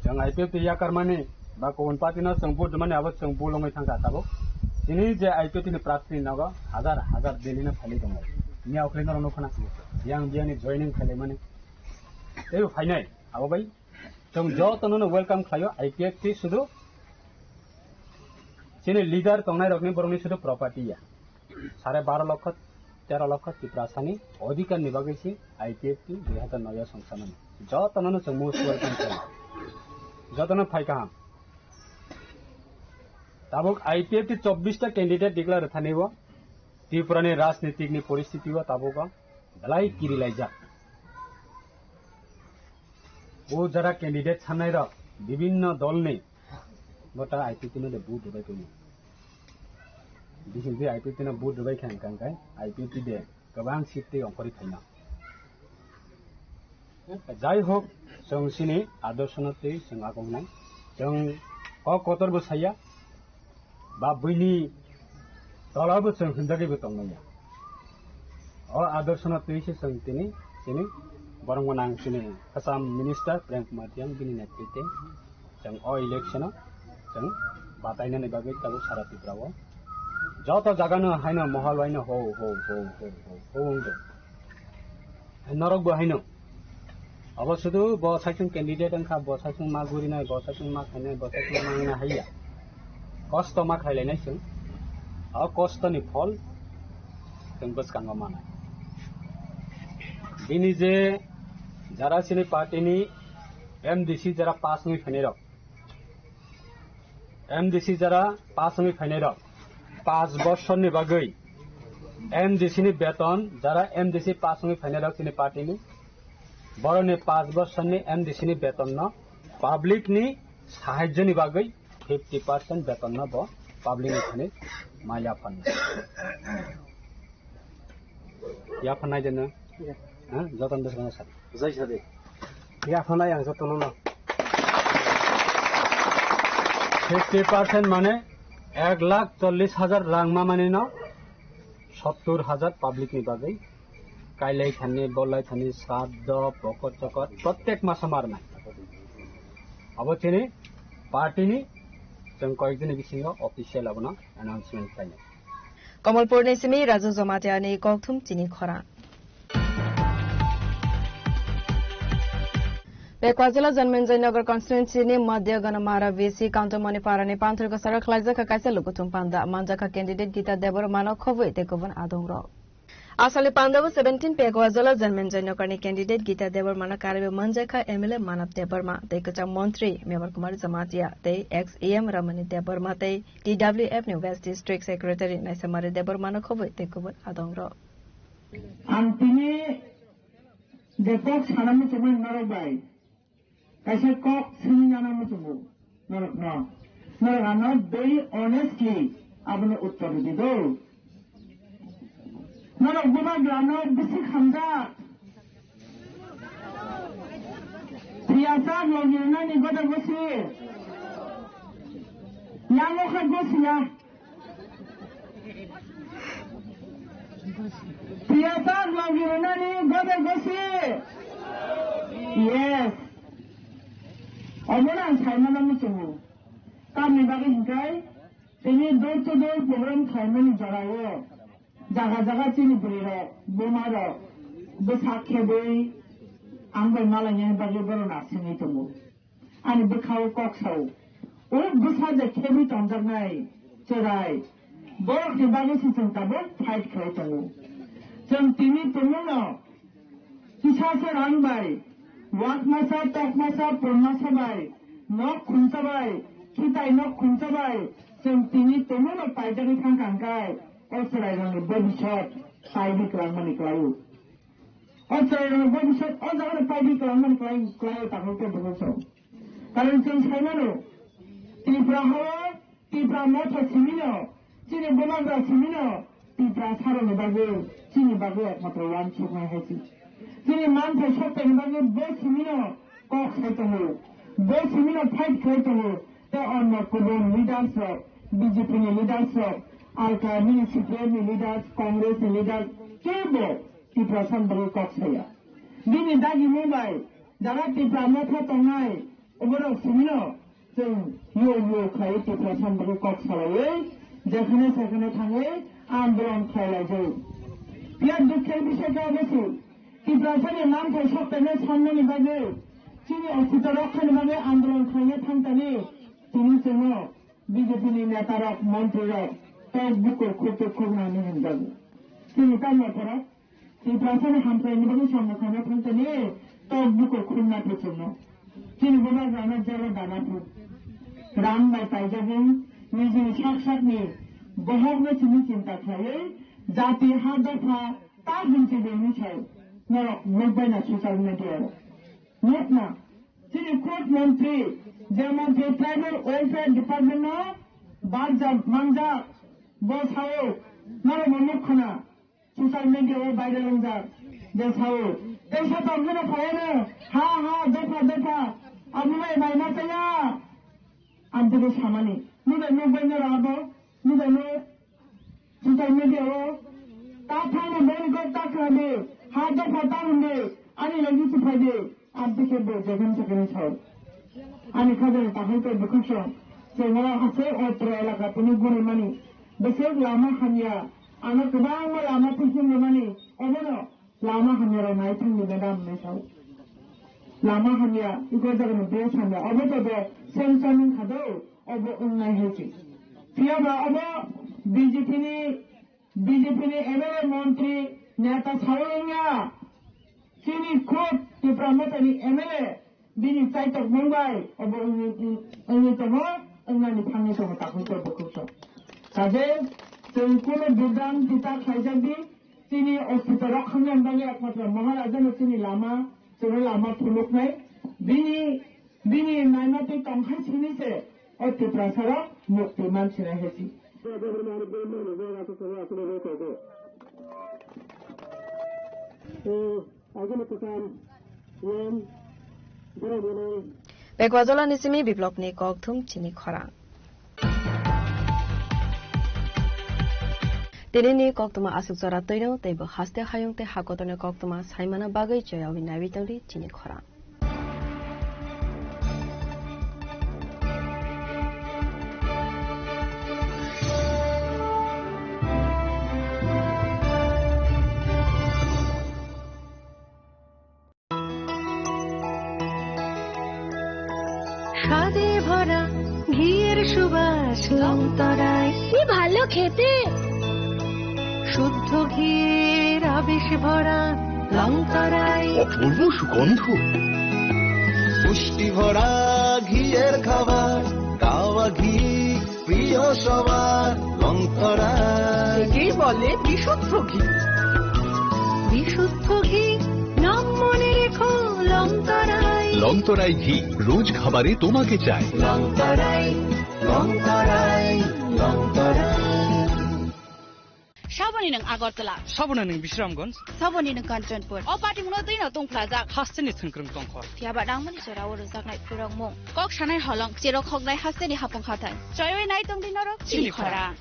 Chwng I P F T yakarmani ba kubun partyno chwng vote rwmani abo chwng bul wngwi thangkha tabuk. Chini je I P F T ni prarthini nogo hajar hajar Delhi no phaiwi tongo. Miya ukhli norok nukha na yang biyani joining khailaimani. Teibo phainai abo bai. Chwng jotono no welcome khlaio, I P F T sudu chini leader tongnai rokni borokni sudu property ya. Sare baro lokho, tero lokho Tiprasani odhikar ni bagwi si I P F T dui hazar noi o songsamani. Jotono no chwng most welcome khlaio. Jotono phai kaham. Tabuk I P F T chobbish ta candidate declare thani o Tripura ni rajnitik ni poristiti o tabuk o belai kirilaijak. O jara candidate sanai rok bibinno dol ni bota I P T no de vote rwbai tongmo. Bising je I P T no vote rwbai kha hwnkha hwnkhe I P T de kwbang seat tei ongkhorwi phaino. Jai hok, chwng chini adorshono twi chwng agongnai. Chwng kok kotor bo saya, ba buini tola bo chwng hwnjagwi bo tongmanya. O adorshono twi se chwng tini, chini borok bo nang chini Assam Minister Prem Kumar Reang bini netrite chwng o election o chwng batainani bagwi tabuk sara Tripura o joto jaga no haino mohol haino ho ho ho ho ho ho wngdo. Norok bo haino. Abo sudu bo saichung candidate wngkha, bo saichung ma gurinai, bo saichung ma khainai, bo saichung ma wngna haiya. Kosto ma khlailainai chwng. O kosto ni phol chwng bwskango manai. Bini je jara chini party ni M D C jara pass wngwi phainai rok. M D C jara pass wngwi phainai rok, paanch bosorni bagwi M D C ni beton, jara M D C pass wngwi phainai rok chini party ni, borokni paanch bosorni M D C ni beton no public ni sahajyo ni bagwi Fifty percent beton no bo public ni thani ma yaphan. Yaphan nai jeno. Ha, joton bwskango sadi. Jai sadi. Yaphan nai ang joton no. Fifty percent mane ek lakh chollish hajar rang ma mani no sottur hajar public ni bagwi. Kailai thani, bolai thani, sraddho, pokot chokot, prottek masa marnai. Abo chini party ni chwng koyekdini bisingo official abono announcement khlainai. Kamalpur ni simi Raju Jamatia ni kokthum chini khorang. Pekwa jila Janmenjoy Nagar constituency ni Madhya Ganamara V C Kanto Manipara ni panthor kasaro khlaijak kha kaisa lukuthum panda manjak kha candidate Gita Debbarma no khobwi tei kubun adong rok. Asal ni panda bo seventeen Pekwa jila Janmenjoy Nagar ni candidate Gita Debbarma no karwi manjak kha M L A Manav Debbarma tei kwcham montri Mevar Kumar Jamatia tei ex E M Ramani Debbarma tei T W F ni West District Secretary Naisamari Debbarma no khobwi tei kubun adong rok. Ang tini je kok sana muchungmani norok bai kaisa kok sini nana muchungo norok no. Norok ano very honestly abono uttor di do. Norok bubagra no bisi khamjak. Piyasa logi nani goda gosi. Yango kha gosi ya. Piyasa logi nani goda gosi. Yes. Omo na ang saimano muchungo. Tamni bagwi hinkai tini door to door program khlaimani jorao. Jaga jaga chini bwrwi rok, buma rok, bwsa khebwi ang bai malainani bagwi borok narsingwi tongo. Ani bwkhao kok sao. O bwsa je khebwi tongjaknai cherai. Borokni bagwi se chwng tabuk fight khlai tongo. Chwng tini tumungno kisa se rang bai, wak masa, tok masa, pon masa bai, nok khumsa bai, khitai nok khumsa bai, chwng tini tumungno paijagwi thangkha hwnkhe, o chwrairokni bobiswt paidi kwlangmani kwlaio. O chwrairokni bobiswt o jagano paidi kwlangmani kwlai, kwlaio takhuk tei bukhuk rok. Karon chwng saimano, Tripura hao Tipra motha simino, chini bubagra simino, Tipra saroni bagwi, chini bagwi ekmatro uansuknai hai se. Chini manthai soktaini bagwi bo simino kok sai tongo, bo simino fight khlai tongo, tei onno kubun leaders rok, B J P ni leaders rok, alka mini C P M ni leaders, Congress ni leaders, kebo Tipra san bagwi kok saya. Bini dagimung bai, jara Tipra motha tongnai, oborok simino, Chwng yo yo khlaiwi Tiprasa bagwi kok salaiwi jekhane sekhane thangwi andolon khlai laijak. Phiya dukher bisai khe obo se Tiprasani manthai soktaino sannani bagwi chini ostitw rokhani bagwi andolon khlaina thangtani tini chwngno B J P ni netarok, montrirok tok bukur khuk tei khuk nangni hwnjago. Chini tamni borok Tiprasani hamkraini bagwi samung khaina thangtani tok bukur khumna phuchungo. Chini bubagrano jero dana phu. Rang bai paijagwi nijini sak sakni bohokno chini chinta khlaiwi jati ha dopha ta hinwi bini sai norok nukbaina social media-o. Nukna, chini khud montri, je montri tribal welfare department-no barjak manjak, bo sao, norokbo nukkhwna. Social media-o viral wngjak, je sao, teisa tongkheno phaiyano, ha ha, dopha dopha, aboni bai ma chaya, amtwino samani, nukjak nukbaino rabo, nukjak nuk, social media-o, ta thangno boni kok ta khladi, ha dopha ta hwndi, ani logi se phaidi. Aboni khe bo jekham sekham sao. Ani khajani takhuk tei bwkhak song. Chwng o aswk otro elaka tini guri mani. Bwswk lama hamya. Ano kwbangma lama twi himrwmani. Obono lama hamya rok nai thangdi madam hinwi sao. Lama hamya, iko jagani bridge hamya. Obo to bo sanction wngkha do. Obo wngnai hai se. Phiya ba obo B J P ni B J P ni M L A montri neta sao wngya. Chini khud Tipra Mothani M L A bini chaitok mung bai obo wngwi, wngwi tongo, wngnani thangwi tongo takhuk tei bukhuk rok. Kaje chwng kunu bidang bita khlaijak di, chini ostitw rok khangna bagwi ekmatro Maharajano chini lama, chwngno lama phunuknai. Bini, bini naina tei tongthai simi se O Tiprasarok mukti mansinai hai si. Bekwajolani simi Biplopni kokthum chini khorang. Tinini koktwma aswk jora twino tei bo haste hayung tei hakotorni koktwma saimana bagwi choyawi naiwi tongdi chini khorang. স্বাদে ভরা ঘিয়ের সুবাস লংতরায়। কি ভালো খেতে। শুদ্ধ ঘিয়ের আবেশ ভরা লংতরায়। অপূর্ব সুগন্ধ। পুষ্টি ভরা ঘিয়ের খাবার, কাওয়া ঘি প্রিয় সবার, লংতরায়। একেই বলে বিশুদ্ধ ঘি। বিশুদ্ধ ঘি, নাম মনে রেখো, লংতরায়। লংতরায় ঘি, রোজ খাবারে তোমাকে চাই। লংতরায়, লংতরায়, Longtharai. Saboni nwng Agartala. Saboni nwng Bisramganj. Saboni nwng Kanchanpur. O patimungno twino tungphlajak. Hasteni thwngkwrwng tongkhor. Phiyaba nangmani jorao rwjaknai khurokmung. Kok sanai holong, cherok khoknai hasteni hapung hathai. Choiwi nai tongdi norok chini khorang.